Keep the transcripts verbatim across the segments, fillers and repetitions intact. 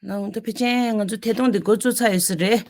ནང་དུ་ཕལ་ཆེར་ང་ཚོ་ཐད་གཏོང་འདི་འགོ་བཙུགས་ཚར་ཡོད་ས་རེད།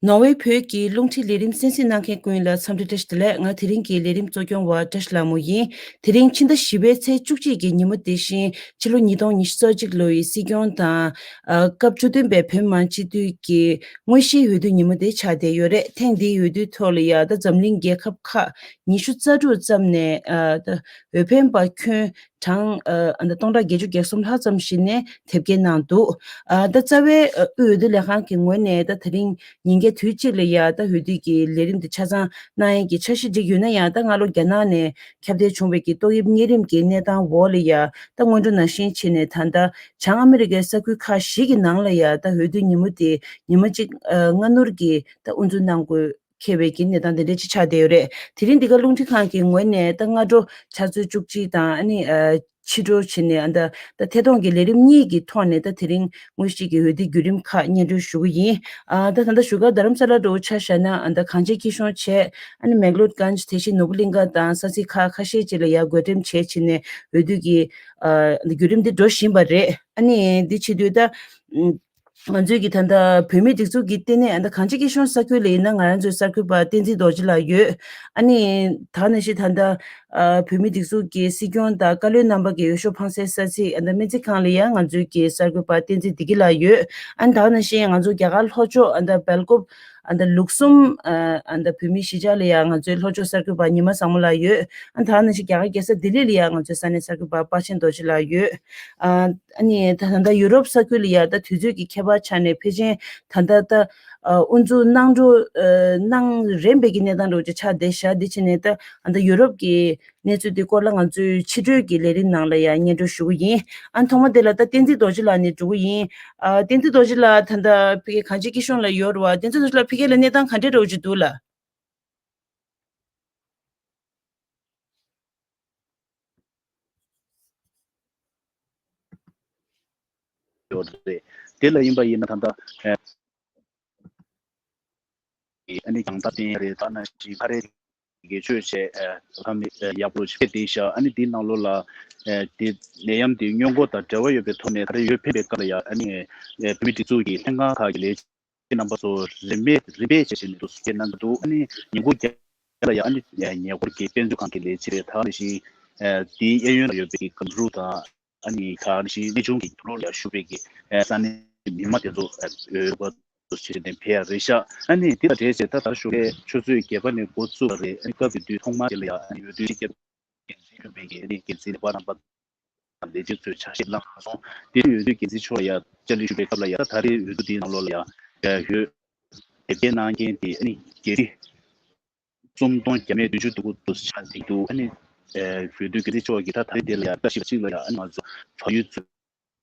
ནོར་ཝེ་བོད་ཀྱི་རླུང་འཕྲིན་ལས་རིམ་གསན་གཟིགས་གནང་མཁན་ཀུན་ལ་འཚམས་འདྲི་བཀྲ་ཤིས་བདེ་ལེགས། ང་དེ་རིང་གི་ལས་རིམ་གཙོ་སྐྱོང་བ་བཀྲ་ཤིས་ལྷ་མོ་ཡིན། དེ་རིང་ཕྱི་ཟླ་བཞི་པའི་ཚེས་བཅུ་གཅིག་གི་ཉིན་མོ་དེ་བཞིན་ཕྱི་ལོ་ཉིས་སྟོང་ཉི་ཤུ་རྩ་གཅིག་ལོ་ཡི་སྲིད་སྐྱོང་དང་། ཨ། སྐབས་བཅུ་བདུན་པའི་བོད་མི་མང་སྤྱི་འཐུས་ཀྱི་དངོས་གཞིའི་འོས་བསྡུ་ཉིན་མོ་དེ་ཆགས་བསྡད་ཡོད་རེད། ཐེངས་འདིའི་འོས་བསྡུའི་ཐོག་ལ་ཡ་ད་འཛམ་གླིང་རྒྱལ་ཁབ་ཁག་ཉི་ཤུ་རྩ་དྲུག་ཙམ་ནས། ཨ། ད་འོས་འཕེན་པ་ཁྱོན་གྲངས། ཨ། ཨ། ད་སྟོང་ཕྲག་བརྒྱད་ཅུ་གྱ་གསུམ་ལྷག་ཙམ་ཞིག་ནས་དེབ་སྐྱེལ་གནང་འདུག་ཨ། ད་རྩ་བའི། ཨ། དབུས་འོས་བསྡུ་ལས་ཁང་གི་ངོས་ནས་ད་དེ་རིང་ཉིན་འགའི་དུས་གཅིག་ལ་ཡ་ད་འོས་བསྡུ་གི་ལས་རིམ་དེ་ཆ་ཚང་གནང་ཡས་ཀྱི་འཆར་གཞི་བསྒྲིགས་ཡོད་ན་ཡང་། ད་སྔ་ལོ་རྒྱ་ནག་ནས་ཁྱབ་གདལ་བྱུང་བའི་གི་ཏོག་དབྱིབས་གཉན་རིམས་ཀྱི་གནས་སྟངས་འོག་ལ་ཡ་ད་སྔོན་འགྲོ་ནང་བཞིན་བྱས་ནས་ད་ལྟ་བྱང་ཨ་མི་རི་ཀའི་ས་ཁུལ་ཁག་བཞི་གི་ནང་ལ་ཡ་ད་འོས་བསྡུ་ཉིན་མོ་དེ་ཉི་མ་གཅིག་ཨ། སྔ་སྣུར་གྱིས་ད་དབུ་འཛུགས་གནང་དགོས་འཁེལ་བའི་གི་གནས་སྟངས་དེ་འདྲ་ཅིག་ཆགས་བསྡད་ཡོད་རེད། དེ་རིང་འདི་ག་རླུང་འཕྲིན་ཁང་གི་ངོས་ནས་ད་སྔ་དྲོ་ཆུ་ཚོད་བཅུ་གཅིག་དང་། ཨ་ནི། ཨ། ཕྱི་དྲོ་བྱས་ནས། ཨ། ད་ད་ཐད་གཏོང་གི་ལས་རིམ་གཉིས་ཀྱི་ཐོག་ནས་ད་དེ་རིང་དངོས་གཞི་གི་འོས་བསྡུའི་བརྒྱུད་རིམ་ཁག་སྙན་སྒྲོན་ཞུ་གི་ཡིན། ཨ། ད་ད་ལྟ་བཞུགས་སྒར་རྡ་རམ་ས་ལ་འདྲ་བོ་ཆ་བཞག་ན། ཨ། ད་གངས་ཅན་སྐྱིད་གཤོངས་བྱས། ཨ་ནི་མེག་ལོར་གྷན་ཇི། དེ་བཞིན་ནོར་བུ་གླིང་ག་དང་ས་ཚིགས་ཁག་ཁ་ཤས་ཅིག་ལ་ཡ་བགོ་འགྲེམས་བྱས་བྱས་ནས་འོས་བསྡུ་གི། ཨ། བརྒྱུད་རིམ་འདི་འགྲོ་བཞིན་པ་རེད། ཨ་ནི་འདི་བྱེད་དུས་ད། ང་ཚོས་ཀྱི་ད་ལྟ་བོད་མིའི་སྒྲིག་འཛུགས་ཀྱི་ལྟེ་གནས། ཨ། ད་གངས་ཅན་སྐྱིད་གཤོངས་ས་ཁུལ་ལ་ཡིན་ན་ང་རང་ཚོའི་གསར་འགོད་པ་བསྟན་འཛིན་རྡོ་རྗེ་ལགས་ཡོད། ཨ་ནི་ད་ག་ནང་བཞིན་ད་ལྟ། ཨ། བོད་མིའི་སྒྲིག་འཛུགས་ཀྱི་སྲིད་སྐྱོང་དང་བཀའ་བློན་རྣམ་པ་གི་འོས་ཤོག་འཕངས་སའི་ས་ཚིགས། ཨ། ད་སྨན་རྩིས་ཁང་ལ་ཡང་ང་ཚོའི་གི་གསར་འགོད་པ་བསྟན་འཛིན་བདེ་སྐྱིད་ལགས་ཡོད། ཨ་ནི་ད་ག་ནང་བཞིན་ང་ཚོ་རྒྱ་གར་ལྷོ་ཕྱོགས། ཨ། ད་སྦེལ་ཀོབ། ཨ། ད་ལུགས་གསུམ། ཨ། ཨ། ད་བོད་མིའི་གཞིས་ཆགས་ལ་ཡང་ང་ཚོའི་ལྷོ་ཕྱོགས་གསར་འགོད་པ་ཉི་མ་བཟང་མོ་ལགས་ཡོད། ཨ། ད་ག་ནང་བཞིན་རྒྱ་གར་རྒྱལ་ས་ལྡི་ལི་ལ་ཡང་ང་ཚོའི་ས་གནས་གསར་འགོད་པ་དཔའ་ཆེན་རྡོ་རྗེ་ལགས་ཡོད། ཨ། ཨ་ནི་ད་ད་ལྟ་ཡུ་རོབ་ས་ཁུལ་ལ་ཡ་ད་དུས་ཚོད་ཀྱི་ཁྱད་པར་ཆ་ནས་ཕལ་ཆེར་ད་ལྟ་ད། ཨ། དབུ་འཛུགས་གནང་འགྲོ། ཨ། གནང་རན་པའི་གི་གནས་སྟངས་འདྲ་བོ་ཅིག་ཆགས་བསྡད་ཤག་འདི་བྱས་ནས་ད་ཨ་ད་ཡུ་རོབ་ཀྱི་གནས་ཚུལ་འདི་སྐོར་ལ་ང་ཚོའི་ཕྱི་དྲོའི་གི་ལས་རིམ་ནང་ལ་ཡ་སྙན་སྒྲོན་ཞུ་གི་ཡིན། ཨ། ཐོག་མ་དེ་ལ་ད་བསྟན་འཛིན་རྡོ་རྗེ་ལགས་ནས་འགྲོ་གི་ཡིན། ཨ། བསྟན་འཛིན་རྡོ་རྗེ་ལགས་ད་ལྟ་ཕ་གིའི་གངས་ཅན་སྐྱིད་གཤོངས་ལ་ཡོད་རེད་བ། བསྟན་འཛིན་རྡོ་རྗེ་ལགས་ཕ་གི་ལ་གནས་སྟངས་ག་འདྲ་འདྲ་བོ་ཅིག་འདུག་ལགས། ཡོད་རེད། དེ་ལ་ཡིན་པ་ཡིན་ན་ད་ལྟ། ཨ། ཨ་ནི་རྒྱང་ལྟ་བསྟན་ཡ་རེད། ད་ནང་བཞིན་ཁ་རས་དགེ་ཆོས་བྱས། ཨ། ཁ་མི་ཡག་པོ་བྱས་བསྡད་ཤག་ཨ་ནི་དེའི་ནང་ལོགས་ལ། ཨ། དེ་ནད་ཡམས་དེ་སྔོན་འགོག་དང་འབྲེལ་བ་ཡོད་པའི་ཐོག་ནས་ད་རེས་འོས་འཕེན་པའི་སྐབས་ལ་ཡ། ཨ་ནི། ཨ། བོད་མིའི་སྒྲིག་འཛུགས་ཀྱི་ལྷན་ཁང་ཁག་གི་ལས་རྣམ་པ་ཚོ་རིམ་པས་རིམ་པས་བྱས་བྱས་ནས་འདུག་སེ་གནང་གི་འདུག་ཨ་ནི་ཉིན་གུང་བརྒྱད་ལ་ཡང་ཨ་ནི་ཉེ་འཁོར་གྱི་དཔེ་མཛོད་ཁང་གི་ལས་བྱེད་དང་། དེ་བཞིན་དེའི་གཡས་གཡོན་ལ་ཡོད་པའི་གངས་རུ་དང་། ཨ་ནི་ད་ག་ནང་བཞིན་གནས་ཆུང་གི་དུར་ལོག་ལ་བཞུགས་པའི་གི་ས་གནས་མི་མང་དེ་ཚོ་འོས་འབབ་ཏུ་བྱས་ནས་ཕེབས་ཡ་རེད་ཤག་ཨ་ནི་དེ་དང་འབྲེལ་བྱས་ད་ད་ཞོགས་ཀས་ཆུ་ཚོད་བརྒྱད་པ་ནས་འགོ་བཙུགས་པ་རེད། ཨ་ནི་སྐབས་དེ་དུས་ཐོག་མ་དེ་ལ་ཡང་ཨ་ནི་འོས་བསྡུ་སྤྱི་ཁྱབ་འགན་འཛིན་གྱི་ཨ་ནི་འགན་འཛིན་ལས་པ་རྣམ་པ་ལས་བྱེད་ཚོས་ཕྱག་བཞེས་གནང་སོང་། དེ་དུས་འོས་བསྡུ་འགན་འཛིན་མཆོག་ལ་ཡང་བཅར་འདྲི་ཞུ་བའི་སྐབས་ལ་ཡང་། ད་རེས་འོས་བསྡུ་འདིའི་ནང་ལོགས་ལ་ཡང་ཡོད། དེབ་སྐྱེལ་གནང་མཁན་དེ་ཨ་ནི་རྒྱལ་སྤྱི་གསུམ་སྟོང་བརྒྱ་མེད་བདུན་ཅུ་དོན་དགུ་དུ་ཆགས་ཀྱི་འདུག་ཨ་ནི་འོས་བསྡུ་འགན་འཛིན་མཆོག་གིས་ད་ད་རེས་དེ་ལ་ཡང་བཀྲ་ཤིས་པ་གཅིག་ལ་ཡང་། ཨ་ནི་ང་ཚོ་བལ་ཡུལ་གཙོས་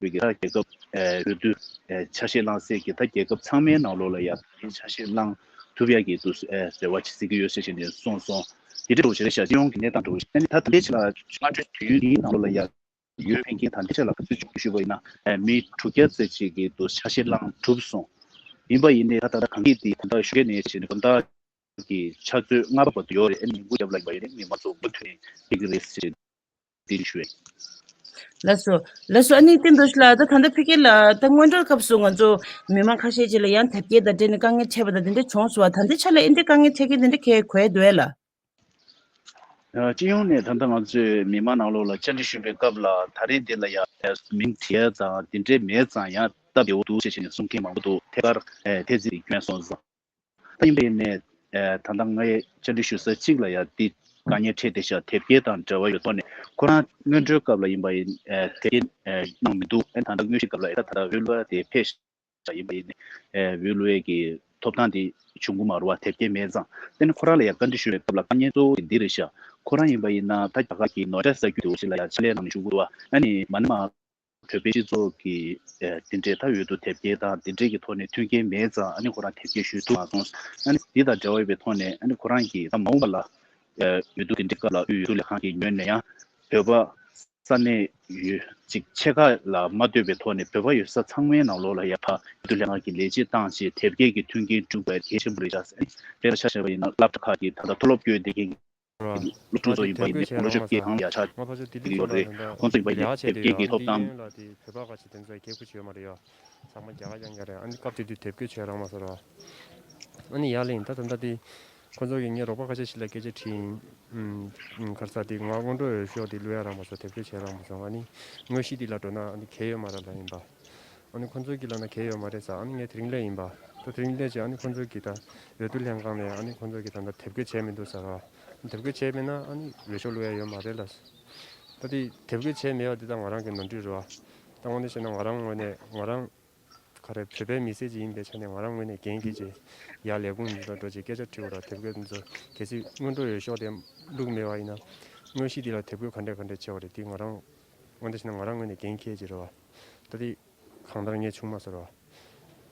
པའི་གི་ད་རྒྱལ་ཁབ། ཨ། འོས་བསྡུ། ཨ། ཆ་ཤས་བླངས་སའི་གི་ད་རྒྱལ་ཁབ་ཚང་མའི་ནང་ལོགས་ལ་ཡང་ད་རེས་ཆ་ཤས་བླངས་ཐུབ་ཡ་གི་དུ། ཨ། རེ་བ་ཅིག་བྱེད་ཀྱི་ཡོད་ཟེར་བྱས་ནས་གསུངས་སོང་། དེ་འདྲ་འདྲ་བོ་ཞིག་རེད་ཤག་སྤྱི་ཡོངས་ཀྱི་གནས་སྟངས་འདྲ་བོ་ཞིག་ཨ་ནི་ད་ད་ལྟའི་ཆ་ལ་སྔ་དྲོའི་དུས་ཡུན་འདིའི་ནང་ལོགས་ལ་ཡང་འོས་འཕེན་མཁན་ད་ལྟའི་ཆ་ལ་ག་ཚོད་བྱུང་ཞུས་པ་ཡིན་ན། ཨ། མི་དྲུག་བརྒྱ་ཙམ་ཅིག་གིས་དུ་ཆ་ཤས་བླངས་གྲུབ་སོང་། ཡིན་པ་ཡིན་ནའི་ད་ད་ལྟ་གངས་སྐྱིད་འདི་ད་ལྟ་ཞོགས་ཀས་ནས་བྱས་ནས་དགོང་དག་གི་ཆུ་ཚོད་ལྔ་པ་བར་དུ་ཡོད་རེད། ཨ་ནི་ཉིན་གུང་རྒྱབ་ལ་ཡིན་པ་ཡིན་ནའི་མི་མང་ཚོ་མུ་མཐུད་ནས་ཕེབས་ཀྱི་རེད་ཟེར་འདི་ཞུ་བས། ལགས་སོ། ལགས་སོ། ཨ་ནི་བསྟན་རྡོ་རྗེ་ལགས། ད་ད་ལྟ་ཕ་གི་ལ་ད་སྔོན་འགྲོའི་སྐབས་སུ་ང་ཚོ་མི་མང་ཁ་ཤས་ཅིག་ལ་ཡང་དེབ་སྐྱེལ་དང་འབྲེལ་ནས་དཀའ་ངལ་འཕྲད་པ་དང་དེ་འདྲ་བྱུང་སོང་བ། ད་ལྟའི་ཆ་ལ་ཨེ་འདྲའི་དཀའ་ངལ་འཕྲད་མཁན་དེ་འདྲ་གས་གོ་ཡ་འདུག་གས་ལགས། ཨ། སྤྱི་ཡོངས་ནས་ད་ལྟ་ང་ཚོས་མི་མང་ནང་ལོགས་ལ་བཅར་འདྲི་ཞུས་པའི་སྐབས་ལ། ད་རེས་འདི་ལ་ཡང་མིང་བྲིས་ཡ་དང་དེ་འདྲས་མེད་ཙང་ཡང་སྟབས་བདེ་བོ་འདུག་ཅེས་བྱས་ནས་གསུང་མཁན་མང་པོ་འདུག་ཐད་ཀར་ཨ་ཐེལ་ཙེ་དེ་བསྐྱོན་སོང་ཙང་། ད་ཡིན་པ་ཡིན་ནའི། ཨ། ད་ལྟ་ངས་བཅར་འདྲི་ཞུ་ས་གཅིག་ལ་ཡང་འདི་དཀའ་ངལ་འཕྲད་བསྡད་ཤག་དེབ་སྐྱེལ་དང་འབྲེལ་བ་ཡོད་ཐོག་ནས། ཁོ་རང་སྔོན་འགྲོའི་སྐབས་ལ་ཡིན་པ་ཡིན། ཨ། དེབ་སྐྱེལ་ཨ་གནང་མི་འདུག་ཨ། ད་ལྟ་དངོས་གཞིའི་སྐབས་ལ་ཨེ་ད་ད་ལྟ་འོས་བླུག་ཡ་དེ་ཕེབས་ཤག་ཡིན་པ་ཡིན་ནའི། ཨ། འོས་བླུག་ཡས་ཀྱི་ཐོབ་ཐང་དེ་བྱུང་གི་མ་རེད་བ། དེབ་སྐྱེལ་མེད་ཙང་། དེ་ནི་ཁོ་རང་ལ་ཡང་བཀའ་འདྲི་ཞུ་བའི་སྐབས་ལ་དཀའ་ངལ་གཙོ་བོ་དེ་འདི་རེད་ཤག་ཁོ་རང་ཡིན་པ་ཡིན་ན་ད་རྒྱ་གར་གྱི་ནོ་ཡ་ས་ཁུལ་དེ་འོ་ཞིག་ལ་ཡང་ཕྱག་ལས་གནང་ནས་བཞུགས་འདུག་བ། ཨ་ནི་མ་ནི་མ་བོད་པའི་སྤྱི་ཚོགས་ཀྱི་ཨ་དེ་འདྲའི་ད་འོས་བསྡུ་དེབ་སྐྱེལ་དང་དེ་འདྲའི་གི་ཐོག་ནས་མཐུན་རྐྱེན་མེད་ཙང་། ཨ་ནི་ཁོ་རང་དེབ་སྐྱེལ་ཞུ་ཐུབ་མ་སོང་། ཨ་ནི་འདི་དང་འབྲེལ་བ་ཡོད་པའི་ཐོག་ནས། ཨ་ནི་ཁོ་རང་གིས་ད་མ་འོངས་པ་ལ་ཨ་འོས་བསྡུ་དེ་འདྲའི་སྐབས་ལ་དབུས་འོས་བསྡུ་ལས་ཁང་གི་ངོས་ནས་ཡང་བོད་པ་ས་གནས་ཡོད་ཅིག་ཕྱེད་ཀ་ལ་མ་ལྟོས་པའི་ཐོག་ནས་བོད་པ་ཡོད་ས་ཚང་མའི་ནང་ལོགས་ལ་ཡ་ཕར་འོས་བསྡུ་ལྷན་ཁང་གི་ལས་བྱེད་བཏང་བྱས་དེབ་སྐྱེལ་གྱི་མཐུན་རྐྱེན་བསྐྲུན་དགོས་གལ་ཆེན་པོ་རེད་ཤག་དཔེར་ན་ཆ་བཞག་པ་ཡིན་ན་སློབ་གྲྭ་ཁག་གི་ད་ལྟ་མཐོ་སློབ་བསྐྱོད་བསྡད་མཁན་གྱི་ སློབ་ཕྲུག་ཚོ་ཡིན་པ་ཡིན་ནའི་དགུང་ལོ་བཅོ་བརྒྱད་གང་ལ་ཡ་ཆགས་ཀྱི་ཡོད་རེད། ཁོང་ཚོ་ཡིན་པ་ཡིན་ནའི་དེབ་སྐྱེལ་གྱི་ཐོབ་ཐང་། ཡོད་ལ་དེ་བོད་པ་ག་ཅིག་དེ་ཚོ་དགེ་བཀུར་བྱེད་ཡོད་མ་རེད་ཡ། ཚང་མ་རྒྱ་གར་རྐྱང་རྐྱང་རེད། ཨ་ནི་སྐབས་དེ་དུས་དེབ་སྐྱེལ་བྱས་རག་མ་སོང་ར། ཨ་ནི་ཡར་ལེན་ད་ད་ལྟ་དེ་ཁོང་ཚོ་གིས་ངའི་རོགས་པ་ཁ་ཤས་ཤིག་ལ་སྐད་ཆ་དྲིས་ཡིན། ཨུམ། ག་རེ་ཟེར་དེ་ང་སྔོན་འགྲོ་འོས་ཤོག་དེ་བླུག་ཡ་རག་མ་སོང་། དེབ་སྐྱེལ་བྱས་རག་མ་སོང་། ཨ་ནི་དངོས་གཞི་དེ་ལ་འགྲོ་ན་ཨ་ནི་གལ་ཡོད་མ་རེད་ལབ་ཡིན་པ། ཨ་ནི་ཁོང་ཚོ་གིས་ལབ་ན་གལ་ཡོད་མ་རེད་ཟེར། ཨ་ནི་ངས་དེ་རིང་སླེབས་ཡིན་པ། ད་དེ་རིང་སླེབས་རྗེས་ཨ་ནི་ཁོང་ཚོ་གིས་ད་འོས་བསྡུ་ལྷན་ཁང་ནས་ཨ་ནི་ཁོང་ཚོ་གིས་ད་ལྟ་དེབ་སྐྱེལ་བྱས་མི་འདུག་ཟེར་བ། དེབ་སྐྱེལ་བྱས་མེད་ན་ཨ་ནི་འོས་ཤོག་བླུག་ཡ་ཡོད་མ་རེད་ལབ་སོང་། ད་དེ་དེབ་སྐྱེལ་བྱས་མེད་པ་དེ་ད་ང་རང་གི་ནོར་འཁྲུལ་རེད་བ། ད་དངོས་གནས་བཤད་ན་ང་རང་ངོས་ནས་ང་རང་ག་རེ་བོད་པའི་མི་སེར་ཅིག་ཡིན་པའི་ཆ་ནས་ང་རང་ངོས་ནས་འགན་འཁྱེར་བྱས་ཡར་ལས་ཁུངས་འདི་ལ་འགྲོ་བྱས་སྐད་ཆ་དྲི་བ་ར། དེབ་སྐྱེལ་འདི་ཚོ་གལ་སྲིད་སྔོན་འགྲོ་འོས་ཤོག་དེ་བླུགས་མེད་པ་ཡིན་ན་དངོས་གཞི་འདི་ལ་དེབ་སྐྱེལ་ག་འདྲས་ག་འདྲས་བྱེད་པ་རེད། དེ་ང་རང་དངོས་གནས་བྱས་ན་ང་རང་ངོས་ནས་འགན་འཁྱེར་གྱི་རེད་བ། ད་དེ་གང་ལྟར་ངས་བྱུང་མ་སོང་ར།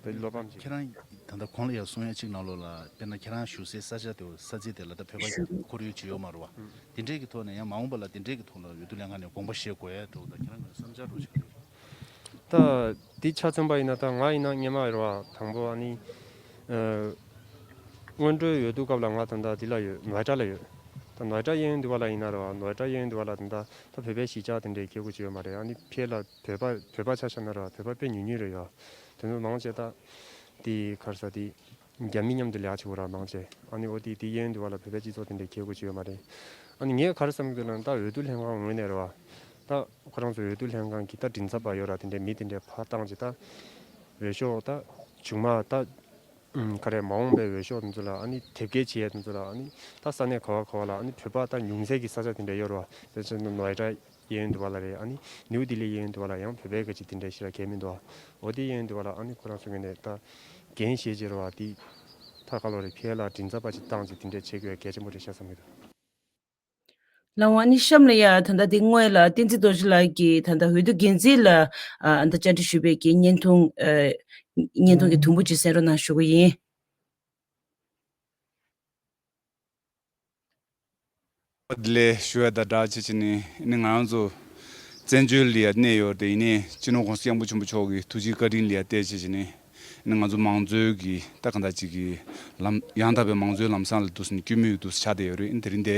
ད་བློ་ཕམ་ཅིག་ཁྱེད་རང་ད་ལྟ་གོང་ལ་ཡང་གསུང་ཡ་གཅིག་ནང་ལོགས་ལ་དཔེར་ན་ཁྱེད་རང་བཞུགས་སའི་ས་ཆ་དེ་ས་ཚིགས་དེ་ལ་ད་བོད་པ་ཁོར་ཡུག་ཅིག་ཡོད་མ་རེད་བ། དེ་འདྲས་ཀྱི་ཐོག་ནས་ཡང་མ་འོངས་པ་ལ་དེ་འདྲས་ཀྱི་ཐོག་ལ་འོས་བསྡུ་ལྷན་ཁང་ནས་དགོངས་པ་བཞེས་དགོས་ཡ་འདྲ་བོ་ད་ཁྱེད་རང་གི་བསམ་འཆར་འདྲ་བོ་ཅིག་རེད། ད་དེ་ཆ་མཚོན་པ་ཡིན་ན་ད་ང་ཡིན་ན་སྔོན་མ་རེད་བ། དང་པོ་ཨ་ནི་ཨ་སྔོན་འགྲོའི་འོས་བསྡུ་སྐབས་ལ་ང་ད་ལྟ་འདི་ལ་ཡོད། ནོ་ཡེ་ཊ་ལ་ཡོད། ད་ནོ་ཡེ་ཊ་གཡས་གཡོན་འདི་པ་ལ་ཡིན་ན་རེད་བ། ནོ་ཡེ་ཊ་གཡས་གཡོན་འདི་པ་ལ་ད་ལྟ་ད་བོད་པའི་གཞིས་ཆགས་དེ་འདྲའི་ཁེ་གུ་ཅིག་ཡོད་མ་རེད། ཨ་ནི་ཕྱེད་ལ་བོད་པ་བོད་པ་ཆ་བཞག་ན་རེད་བ། བོད་པ་དཔེ་ཉུང་ཉུང་རེད་ཡ། དེ་ཚོ་མང་ཆེ་ད་དེ་ག་རེ་ཟེར་དེ་རྒྱ་མི་མཉམ་དུ་ལས་ཀ་བྱེད་དགོས་ར་མང་ཆེ། ཨ་ནི་འོ་དེ་དེ་གཡས་གཡོན་འདི་པ་ལ་བོད་པའི་སྤྱི་ཚོགས་དེ་འདྲའི་ཁེ་གུ་ཅིག་ཡོད་མ་རེད། ཨ་ནི་ངས་ག་རེ་བསམ་གྱི་འདུག་ལབ་ན་ད་འོས་བསྡུ་ལྷན་ཁང་ངོས་ནས་རེད་བ། ད་ཁོ་རང་ཚོ་འོས་བསྡུ་ལྷན་ཁང་གི་ད་མགྲིན་ཚབ་པ་ཡོད་ར། དེ་འདྲའི་མི་དེ་འདྲའི་ཕར་བཏང་བྱས་ད་འོས་ཤོག་ད་བྱུང་མ་ད་ཨུམ་ག་རེ་མ་འོངས་པའི་འོས་ཤོག་དེ་ཚོ་ལ་ཨ་ནི་དེབ་སྐྱེལ་བྱེད་ཡ་དེ་ཚོ་ལ་ཨ་ནི་ད་ས་གནས་ག་བ་ག་བ་ལ་ཨ་ནི་བོད་པ་ད་ཉུང་ཤས་ཀྱི་ས་ཆ་དེ་འདྲ་ཡོད་རེད་བ། དེ་ཚོ་ནོ་ཡེ་ཊ་གཡས་གཡོན་དེ་པ་ལ་རེད། ཨ་ནི་ནིའུ་ལྡི་ལི་གཡས་གཡོན་དེ་པ་ལ་ཡང་བོད་པའི་ག་ཅིག་དེ་འདྲ་ཞིག་ལ་གལ་མི་འདུག་འོ་དེ་གཡས་གཡོན་དེ་པ་ལ་ཨ་ནི་ཁོ་རང་ཚོ་ངོས་ནས་ད་འགན་བཞེས་བྱེད་རེད་བ། དེ་ད་ག་ལོ་རེད། ཕྱེད་ལ་མགྲིན་ཚབ་པ་ཅིག་བཏང་བྱས་དེ་འདྲ་བྱེད་དགོས་ཡ་གལ་ཆེན་པོ་རེད་ཤག་བསམ་གྱི་འདུག་ལགས་འོང་། ཨ་ནི་གཤམ་ལ་ཡ་ད་ལྟ་འདི་སྔོན་ལ་བསྟན་འཛིན་རྡོ་རྗེ་ལགས་ཀྱིས་ད་ལྟ་འོས་བསྡུ་འགན་འཛིན་ལ་ཨ་ད་བཅར་འདྲི་ཞུས་པའི་གི་བརྙན་ཐུང་ཨ་བརྙན་ཐུང་གི་དུམ་བུ་ཅིག་གསན་རོགས་གནང་ཞུ་གི་ཡིན། བདེ་ལེགས་ཞུ་ཡ་དང་སྦྲགས་བྱས་བྱས་ནས་ནི་ང་རང་ཚོ་བཙན་བྱོལ་ལ་ཡ་གནས་ཡོད་དེ་ཡིན་ནའི་སྤྱི་ནོར་༸གོང་ས་༸སྐྱབས་མགོན་ཆེན་པོ་མཆོག་གི་ཐུགས་རྗེ་བཀའ་དྲིན་ལ་ཡ་བལྟས་བྱས་བྱས་ནས། ནི་ང་ཚོ་མང་གཙོའི་གི་ད་གང་ལྟར་ཅིག་གི་ལམ་ཡང་དག་པའི་མང་གཙོའི་ལམ་བཟང་ལ་འདུག་ཟེར་ནས་སྐུལ་མ་ཡོད་འདུག་ཆགས་བསྡད་ཡོད་རེད། ཨིན་དེ་རིང་དེ་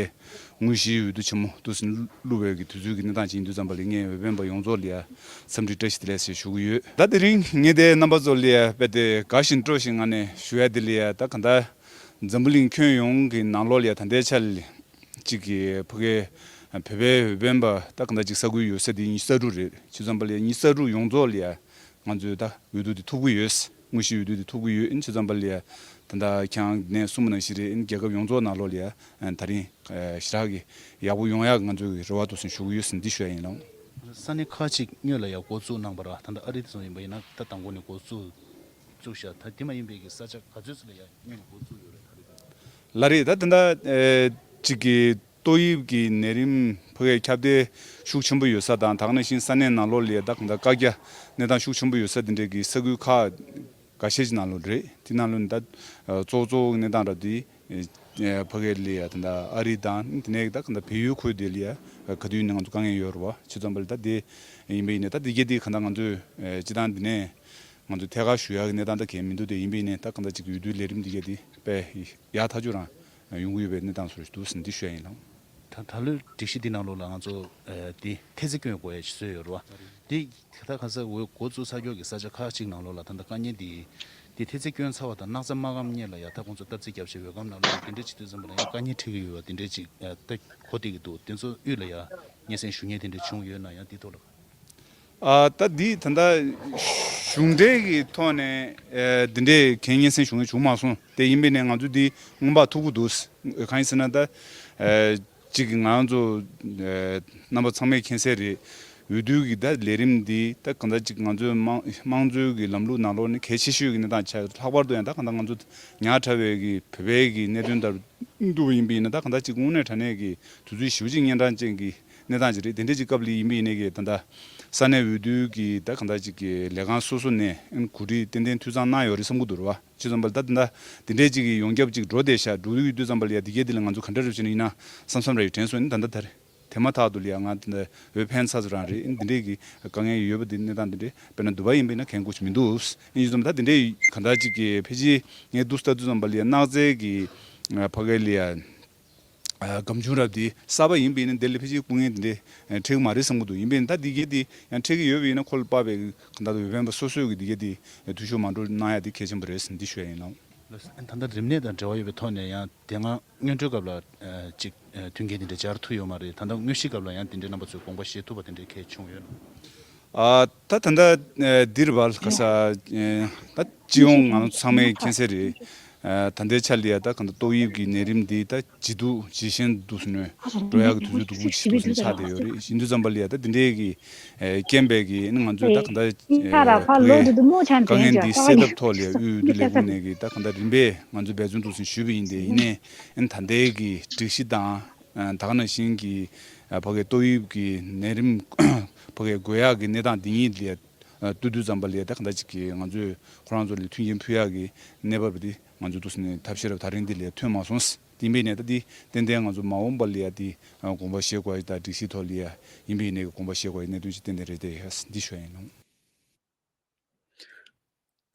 དངོས་གཞིའི་འོས་བསྡུ་ཆེན་མོ་འདུག་ཟེར་ནས་བླུགས་པའི་གི་དུས་ཚོད་ཀྱི་གནས་སྟངས་ཅིག་ཡིན་དུས་ཙམ་པ་ལ་ངས་འོས་འཕེན་པ་ཡོངས་རྫོགས་ལ་ཡ་འཚམས་འདྲི་བཀྲ་ཤིས་བདེ་ལེགས་ཟེར་ཞུ་གི་ཡོད། ད་དེ་རིང་ངས་དེ་རྣམ་པ་ཚོ་ལ་ཡ་དཔེ་དེ་དགའ་བཞིན་སྤྲོ་བཞིན་ངང་ནས་ཞུ་ཡ་དེ་ལ་ཡ་ད་གང་ལྟར་འཛམ་བུ་གླིང་ཁྱོན་ཡོངས་ཀྱི་ནང་ལོགས་ལ་ཡ་ད་ལྟའི་ཆ་ལ་ཅིག་གི་ཕ་གའི་བོད་པའི་འོས་འཕེན་པ་ད་གང་ལྟར་ཅིག་ས་ཁུལ་ཡོད་ས་དེ་ཉི་ཤུ་རྩ་དྲུག་རེད། བྱས་ཙམ་པ་ལ་ཡ་ཉི་ཤུ་རྩ་དྲུག་ཡོངས་རྫོགས་ལ་ཡ། ང་ཚོས་ད་འོས་བསྡུ་དེ་ཐོབ་ཀྱི་ཡོད། དངོས་གཞིའི་འོས་བསྡུ་དེ་ཐོབ་ཀྱི་ཡོད། ཨིན་བྱས་ཙམ་པ་ལ་ཡ་ད་ལྟ་ཁྱེད་རང་ནས་གསུངས་པ་ནང་བཞིན་རེད། ཨིན་རྒྱལ་ཁབ་ཡོངས་རྫོགས་ནང་ལོགས་ལ་ཡ་ཨ་ད་རིང་ཨ་ཞེ་དྲག་གི་ཡག་པོ་ཡོང་ཡག་ང་ཚོས་རེ་བ་འདུག་ཟེར་ཞུ་གི་ཡོད་ཟེར་འདི་ཞུ་ཡ་ཡིན་ལགས། ས་གནས་ཁག་ཅིག་སྔོན་ལ་ཡ་འགོ་བཙུགས་གནང་བ་ར། ད་ལྟ་ཨ་རི་དེ་ཚོ་ཡིན་པ་ཡིན་ན་ད་དང་པོ་ནས་འགོ་བཙུགས་བཙུགས་བཞག་ད་དེ་མ་ཡིན་པའི་གི་ས་ཆ་ག་ཚོད་ཙམ་ལ་ཡ་སྔོན་ལ་འགོ་བཙུགས་ཡོད་རེད་ད་རེས་ད། ལགས་རེད། ད་དེ་འདྲ་ཨེ་ཅིག་གི་ཏོག་དབྱིབས་ཀྱི་ནད་རིམས་ཕ་གིའི་ཁྱབ་གདལ་ཤུགས་ཆེན་པོ་ཡོད་ས་དང་། ད་ག་ནང་བཞིན་ས་གནས་ནང་ལོགས་ལ་ད་གང་ལྟར་བཀག་རྒྱ་གནས་སྟངས་ཤུགས་ཆེན་པོ་ཡོད་ས་དེ་འདྲའི་གི་ས་ཁུལ་ཁག་འགའ་ཤས་ཀྱི་ནང་ལོགས་རེད། དེ་ནང་ལོགས་ནས་ད་གཙོ་བོ་གཙོ་བོ་གི་གནས་སྟངས་ར་དེ་ཨེ་ཕ་གི་ལ་ཡ་ད་ལྟ་ཨ་རི་དང་དེ་ནས་ད་གང་ལྟར་བལ་ཡུལ་ཁུལ་དེ་ལ་ཡ་ག་དུས་ཡིན་ནའི་ང་ཚོ་དཀའ་ངལ་ཡོད་རེད་བ། བྱས་ཙམ་པ་ལ་ད་དེ་ཡིན་པ་ཡིན་ནའི་ད་དེ་གས་དེ་གང་ལྟར་ང་ཚོས་ཨེ་སྤྱི་བཏང་དེ་ནས་ང་ཚོ་ཐད་ཀར་ཞུ་ཡག་གི་གནས་སྟངས་ད་གས་མི་འདུག་དེ་ཡིན་པ་ཡིན་ནའི་ད་གང་ལྟར་ཅིག་གི་འོས་བསྡུའི་ལས་རིམ་འདི་གས་དེ་དཔེ་ཡག་ཐག་ཆོད་རང་ཡོང་གི་ཡོད་པའི་གནས་སྟངས་སུ་འདུག་ཟེར་འདི་ཞུ་ཡ་ཡིན་ལགས། ད་ད་ལོའི་སྒྲིག་གཞི་འདི་ནང་ལོགས་ལ་ང་ཚོ་ཨ་འདི་ཐེལ་ཙེ་སྐྱོན་དགོས་ཡ་ཞིག་བཟོས་ཡོད་རེད་བ། འདི་ད་ག་ས་འོས་འགོ་བཙུགས་ཚར་མཁན་གྱི་ས་ཆ་ཁག་ཅིག་ནང་ལོགས་ལ་ད་ལྟ་དཀའ་ངལ་འདི་འདི་ཐེལ་ཙེ་སྐྱོན་ཚར་བ་དང་སྣག་ཚ་མ་སྐམ་སྔོན་ལ་ཡ་ད་ཁོང་ཚོ་བཏབ་རྩིས་བརྒྱབ་བྱས་འོས་སྒམ་ནང་ལོགས་ལ་འདི་འདྲས་བྱེད་དུས་ཙམ་པ་ལ་ཡང་དཀའ་ངལ་འཕྲད་ཀྱི་ཡོད་པ་འདི་འདྲས་ཅིག་ཨ་ད་གོ་བསྡད་ཀྱི་འདུག་དེ་ཚོ་དབུས་ལ་ཡ་སྙན་སེང་ཞུ་མཁན་དེ་འདྲས་བྱུང་ཡོད་ན་ཡང་འདི་ཐོག་ལ། ཨ་ད་འདི་ད་ལྟ་གཞུང་འབྲེལ་གྱི་ཐོག་ནས་ཨ་འདི་འདྲའི་གན་སྙན་སེང་ཞུ་མཁན་བྱུང་མ་སོང་། དེ་ཡིན་པས་ནས་ང་ཚོ་འདི་སྔོན་དཔག་ཐུབ་ཀྱི་འདུག་གང་ཡིན་ཟེར་ན་ད་ཨ་གཅིག་གི་ང་ཚོ་ཨ་རྣམ་པ་ཚང་མས་མཁྱེན་གསལ་རེད། འོས་བསྡུ་གི་ད་ལས་རིམ་འདི་ད་གང་ལྟར་གཅིག་ང་ཚོའི་དམངས་དམངས་གཙོའི་གི་ལམ་ལུགས་ནང་ལོགས་ནས་གལ་ཆེ་ཤོས་ཀྱི་གནས་སྟངས་ཆགས། ལྷག་པར་དུ་ཡང་ད་གང་ལྟར་ང་ཚོ་ཉག་ཕྲ་བའི་གི་བོད་པའི་གི་གནད་དོན་ལྟར་འདུག་པ་ཡིན་པས་ན་ད་གང་ལྟར་གཅིག་དངོས་གནས་དྲང་གནས་ཀྱི་དུས་ཚོད་ཞེ་པོ་ཅིག་གཉན་འཕྲང་ཅན་གྱི་གནས་སྟངས་ཅིག་རེད། དེ་འདྲ་ཅིག་སྐབས་ལ་ཡིན་པ་ཡིན་ནའི་གི་ད་ལྟ་ས་གནས་འོས་བསྡུ་གི་ད་གང་ལྟར་ཅིག་གི་ལས་ཁང་སོ་སོ་ནས་གོ་སྒྲིག་ཏན་ཏན་འཐུས་ཚང་གནང་ཡོད་རེད་བསམ་གྱི་འདུག་རེད་བ། བྱས་ཙམ་པ་ལ་ད་ད་ལྟ་དེ་འདྲའི་ཅིག་གི་ཡོངས་ཁྱབ་ཅིག་འགྲོ་བསྡད་ཤག་འགྲོ་ཡོད་དུས་ཙམ་པ་ལ་ཡ་དེ་གའི་དེ་ལ་ང་ཚོ་ག་འདྲ་རེད་བྱས་ན་ཡིན་ན་བསམ་བསམ་ར་ཡོད་དྲན་སོང་། ཡིན་ད་ལྟ་ད་རེད། དེ་མ་ཐག་ཏུ་ལ་ཡ་ང་འདི་འོས་འཕེན་ཚར་ཚོ་རང་རེད། འདི་འདྲའི་གི་དཀའ་ངལ་ཡོད་པ་འདི་གནས་སྟངས་འདི་འདྲའི་དཔེར་ན་དུ་བ་ཡིན་པ་ཡིན་ན་གལ་འགངས་ཆེ་མི་འདུག་ཡིན་ཙམ་ད་འདི་འདྲའི་ག་འདྲ་ཅིག་གི་ཕལ་ཆེར་ངས་འདུག་ལྟ་དུས་ཙམ་པ་ལ་ཡ་སྣག་རྫས་ཀྱི་ཕ་གི་ལ་ཡ་ སྒམ་ཆུང་རབ་དེ་གསར་པ་ཡིན་པ་ཡིན་ན་དེ་ལ་ཕལ་ཆེར་སྐུ་ངལ་དེ་འདྲ་འཕྲད་ཀྱི་མ་རེད་བསམ་གྱི་འདུག་ཡིན་པ་ཡིན་ན་ད་འདི་གའི་དེ་ཡང་འཕྲད་ཀྱི་ཡོད་པ་ཡིན་ན་ཁོ་ལ་དཔག་པའི་གང་ལྟར་འོས་འཕེན་པ་སོ་སོས་ཀྱི་འདི་གའི་དེ་འཐུས་ཤོར་མ་འགྲོ་གནང་ཡ་དེ་གལ་ཆེན་པོ་རེད་འདི་ཞུ་ཡ་ཡིན་ལགས། ད་ལྟ་རིམས་ནད་དང་འབྲེལ་བ་ཡོད་པའི་ཐོག་ནས་ཡང་དེ་སྔ་སྔོན་འགྲོའི་སྐབས་ལ་ཅིག་མཐུན་རྐྱེན་དེ་འདྲ་སྦྱར་ཐུབ་ཡོད་མ་རེད། ད་ལྟ་དངོས་གཞིའི་སྐབས་ལ་ཡང་དེ་འདྲའི་རྣམ་པ་ཚོས་དགོངས་པ་བཞེས་ཐུབ་པ་དེ་འདྲའི་གལ་བྱུང་ཡོད་ན། ཨ་ད་ད་ལྟ་འདིར་བལ་ག་ས་ད་སྤྱི་ཡོངས་ང་ཚོ་ཚང་མས་མཁྱེན་གསལ་རེད། ད་ལྟའི་ཆ་ལ་ཡ་ད་གང་ལྟར་ཏོག་དབྱིབས་ཀྱི་ནད་རིམས་འདི་ད་ཇེ་སྡུག་ཇེ་ཞན་དུ་སོང་ནས་འགྲོ་ཡག་གི་དུས་ཚོད་སྡུག་པོ་ཞིག་ཏུ་སོང་ཆགས་བསྡད་ཡོད་རེད། ཡིན་དུས་ཙམ་པ་ལ་ཡ་ད་འདི་འདྲའི་གི་རྐྱེན་པས་གི་ང་ཚོས་ད་གང་ལྟར་ཕ་ལོ་དུ་དུ་མོ་ཆ་དཀའ་ངལ་འདི་སེལ་ཐབས་ཐོག་ལ་ཡ་དབུས་འོས་བསྡུ་ལས་ཁུངས་ནས་གི་ད་གང་ལྟར་རིམ་པས་ང་ཚོས་འབད་བརྩོན་འདུག་སེ་ཞུས་པ་ཡིན་ཏེ། ཡིན་ནའི་ད་ལྟའི་གི་སྒྲིག་གཞི་དང་ད་ག་ནང་བཞིན་གི་ཕ་གི་ཏོག་དབྱིབས་ཀྱི་ནད་རིམས་ཕ་གི་འགོས་ཡག་གི་གནས་སྟངས་འདི་ཉིད་ལ་ཡ་ལྟོས་དུས་ཙམ་པ་ལ་ཡ་ད་གང་ལྟར་ཅིག་གི་ང་ཚོས་ཁོ་རང་ཚོ་ལ་མཐུན་རྐྱེན་ཕུལ་ཡག་གི་གནས་བབ་འདི་ང་ཚོས་འདུག་སེ་ནས་ཐབས་ཤེས་རབ་ད་རིང་འདི་ལ་ཡ་ཐོན་མ་སོང་། དེ་ཡིན་པའི་ནས་ད་འདི་ཏན་ཏན་ང་ཚོ་མ་འོངས་པ་ལ་ཡ་འདི་དགོངས་པ་བཞེས་དགོས་ཡ་དང་སྒྲིག་གཞི་ཐོག་ལ་ཡ་ཡིན་པའི་ནས་དགོངས་པ་བཞེས་དགོས་ཡ་གནད་དོན་ཅིག་ཏན་ཏན་རེད་དེ་འདི་ཞུ་ཡ་ཡིན་ལགས།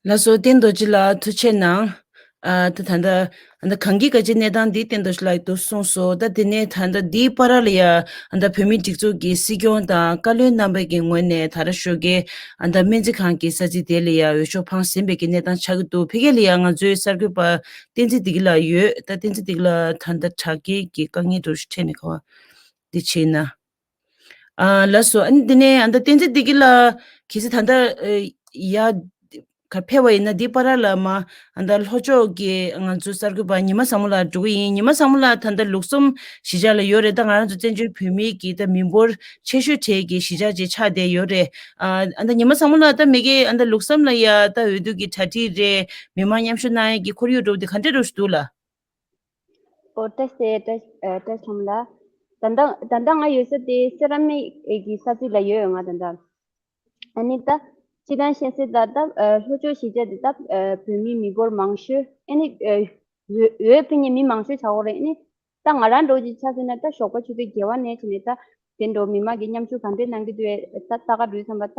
ལགས་སོ། བསྟན་རྡོ་རྗེ་ལགས་ཐུགས་རྗེ་གནང་། ཨ་ད་ད་ལྟ་ད་ལྟ་གངས་སྐྱིད་ག་ཅི་གནས་སྟངས་འདི་བསྟན་རྡོ་རྗེ་ལགས་ཀྱིས་གསུངས་སོང་། ད་དེ་ནས་ད་ལྟ་འདིའི་བར་ལ་ཡ་ད་ལྟ་བོད་མིའི་སྒྲིག་འཛུགས་ཀྱི་སྲིད་སྐྱོང་དང་བཀའ་བློན་རྣམ་པ་གི་ངོས་ནས་ད་ར་ཞོགས་ཀས་ཨ་ད་སྨན་རྩིས་ཁང་གི་ས་ཚིགས་དེ་ལ་ཡ་འོས་ཤོག་འཕངས་ཟིན་པའི་གི་གནས་སྟངས་ཆགས་ཀྱི་འདུག་ཕ་གི་ལ་ཡ་ང་ཚོའི་གསར་འགོད་པ་བསྟན་འཛིན་བདེ་སྐྱིད་ལགས་ཡོད། ད་བསྟན་འཛིན་བདེ་སྐྱིད་ལགས་ད་ལྟ་དྲ་རྒྱའི་གི་དཀའ་ངལ་འདུག་འཕྲད་མེད་ག་བ་འདི་བྱས་ན། ཨ་ལགས་སོ། ཨ་ནི་དེ་ནས་ཨ་ད་བསྟན་འཛིན་བདེ་སྐྱིད་ལགས་གལ་སྲིད་ད་ལྟ་ཡ་ག་ཕེབས་པ་ཡིན་ན་འདི་བར་ལ་མ་ཨ་ད་ལྷོ་ཕྱོགས་ཀྱི་ང་ཚོ་གསར་འགོད་པ་ཉི་མ་བཟང་མོ་ལགས་འགྲོ་གི་ཡིན། ཉི་མ་བཟང་མོ་ལགས་ད་ལྟ་ལུགས་བསམ་གཞིས་ཆགས་ལ་ཡོད་རེད། ད་ང་རང་ཚོ་བཙན་བྱོལ་བོད་མིའི་གི་ད་མི་འབོར་ཆེ་ཤོས་གྲས་ཀྱི་གཞིས་ཆགས་ཅིག་ཆགས་བསྡད་ཡོད་རེད། ཨ་ཨ་ད་ཉི་མ་བཟང་མོ་ལགས་ད་མ་གི་ཨ་ད་ལུགས་བསམ་ལ་ཡ་ད་འོས་བསྡུ་གི་གྲ་སྒྲིག་རེད། མི་མང་མཉམ་ཞུགས་གནང་ཡས་ཀྱི་ཁོར་ཡུག་འདྲ་བོ་དེ་ག་འདྲ་འདྲ་བོ་ཞིག་འདུག་ལགས། ཨོ་བཀྲ་ཤིས་བདེ་ལེགས། བཀྲ་ཤིས་ལགས། ད་ལྟ་ད་ལྟ་ང་ཡོད་ས་དེ་སེ་ར་སྨད་ཀྱི་ས་ཚིགས་ལ་ཡོད་ང་ད་ལྟ། ཨ་ནི་ད་སྤྱིར་བཏང་བཤད་སྲོལ་ལྟར་ད་ལྷོ་ཕྱོགས་གཞིས་ཆགས་དེ་ད་བོད་མི་མི་འབོར་མང་ཤོས་ཨ་ནི་འོས་འཕེན་མཁན་མི་མང་ཤོས་ཆགས་ཡོད་རེད། ཨ་ནི་ད་ང་རང་འདྲ་བོ་ཅིག་ཆ་བཞག་ན་ད་ཞོགས་པ་ཆུ་ཚོད་བརྒྱད་པ་ནས་བྱས་ནས་ད་དེ་འདྲ་མི་མང་གིས་མཉམ་ཞུགས་ག་འདྲས་གནང་གི་འདུག་ད་ལྟ་ག་འགྲོ་བསམ་པ་ད་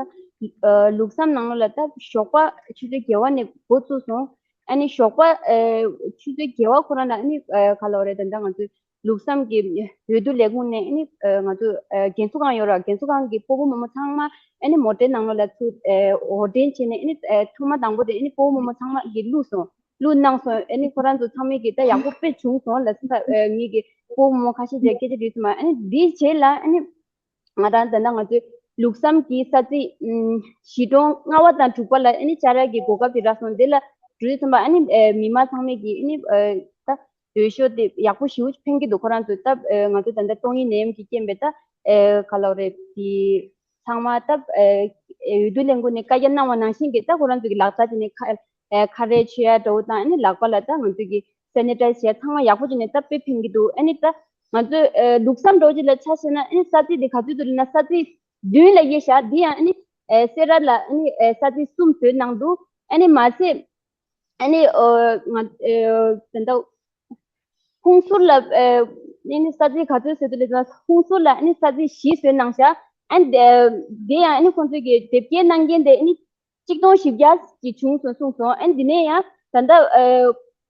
ལུགས་བསམ་ནང་ལོགས་ལ་ད་ཞོགས་པ་ཆུ་ཚོད་བརྒྱད་པ་ནས་འགོ་བཙུགས་སོང་། ཨ་ནི་ཞོགས་པ་ཨེ་ཆུ་ཚོད་བརྒྱད་པ་ཁོ་རང་ལ་ཨ་ནི་ཨེ་ག་ལབ་རེད། ད་ལྟ་ང་ཚོའི་ལུགས་བསམ་གྱི་འོས་བསྡུ་ལས་ཁུངས་ནས་ཨ་ནི་ཨེ་ང་ཚོ་ཨེ་རྒན་གསོ་ཁང་ཡོད་ར། རྒན་གསོ་ཁང་གི་སྤོ་བོ་རྨོ་མོ་ཚང་མ་ཨ་ནི་མོ་ཊའི་ནང་ལོགས་ལ་ཚུར་ཨེ་འོར་འདྲེན་བྱས་ནས་ཨ་ནི་ཨེ་ཐོག་མ་དང་པོ་དེ་ཨ་ནི་སྤོ་བོ་རྨོ་མོ་ཚང་མ་གིས་བླུགས་སོང་། བླུགས་གནང་སོང་། ཨ་ནི་ཁོ་རང་ཚོ་ཚང་མས་ཀྱིས་ད་ཡག་པོ་དཔེ་བྱུང་སོང་ལབ་སོང་། ད་ཨེ་ངེད་ཀྱི་སྤོ་བོ་རྨོ་མོ་ཁ་ཤས་ཀྱིས་སྐད་ཆ་དྲིས་སོང་། ཨ་ནི་འདིའི་རྗེས་ལ་ཨ་ནི་ང་རང་ད་ལྟ་ང་ཚོའི་ལུགས་བསམ་གྱི་ས་ཚིགས་ཨུམ་གཞིས་གྲོང་ལྔ་པ་དང་དྲུག་པ་ལ་ཨ་ནི་བཅར་ཡག་གི་གོ་སྐབས་དེ་རག་སོང་། དེ་ལ་འགྲོ་དུས་ཙམ་པ་ཨ་ནི་ཨེ་མི་མང་ཚང་མས་ཀྱིས་ཨ་ནི་ཨེ་ད་འོས་ཤོག་དེ་ཡག་པོ་ཞེ་པོ་ཅིག་འཕེན་གྱི་འདུག་ཁོ་རང་ཚོས་ད་ཨེ་ང་ཚོ་ད་ལྟ་ཏོག་དབྱིབས་ནད་ཡམས་ཀྱི་རྐྱེན་པས་ད་ཨེ་ག་ལབ་རེད། དེ་ཚང་མ་ད་ཨེ་འོས་བསྡུ་ལས་ཁུངས་ནས་བཀའ་རྒྱ་གནང་བ་ནང་བཞིན་གྱི་ད་ཁོ་རང་ཚོ་གི་ལག་རྩལ་དེ་ནས་ཁ་ཨེ་ཁ་རས་མཆོད་ཡ་འདྲ་བོ་དང་ཨ་ནི་ལག་པ་ལ་ད་ང་ཚོ་གི་སེ་ནི་ཊའི་ཛར་བྱས་ཚང་མ་ཡག་པོ་བྱས་ནས་ད་དཔེ་ཕན་གྱི་འདུག་ཨ་ནི་ད་ང་ཚོས་ཨེ་ལུགས་བསམ་འདྲ་བོ་ཅིག་ལ་ཆ་བཞག་ན་ཨ་ནི་ས་ཚིགས་དེ་ག་ཚོད་འདུག་ལབ་ན་ས་ཚིགས་བདུན་ལ་དབྱེ་བཞག་འདི་ཡང་ཨ་ནི་ཨེ་སེ་ར་ལ་ཨ་ནི་ཨེ་ས་ཚིགས་གསུམ་བཟོས་གནང་འདུག་ཨ་ནི་མ་ཟད་ཨ་ནི་ཨོ་ང་ཨེ་ད་ལྟ་ཧུན་སུར་ལ་ཨེ་ཨ་ནི་ས་ཚིགས་ག་ཚོད་བཟོས་འདུག་ལབ་ན་ཧུན་སུར་ལ་ཨ་ནི་ས་ཚིགས་བཞི་བཟོས་གནང་བཞག་ཨ་ནི་དེ་ཡང་ཨ་ནི་ཁོང་ཚོས་ཀྱི་དེབ་སྐྱེལ་གནང་མཁན་དེ་ཨ་ནི་གཅིག་སྟོང་བཞི་བརྒྱ་ཅིག་བྱུང་སོང་གསུངས་སོང་། ཨ་ནི་དེ་ནས་ཡང་ད་ལྟ་ཨེ་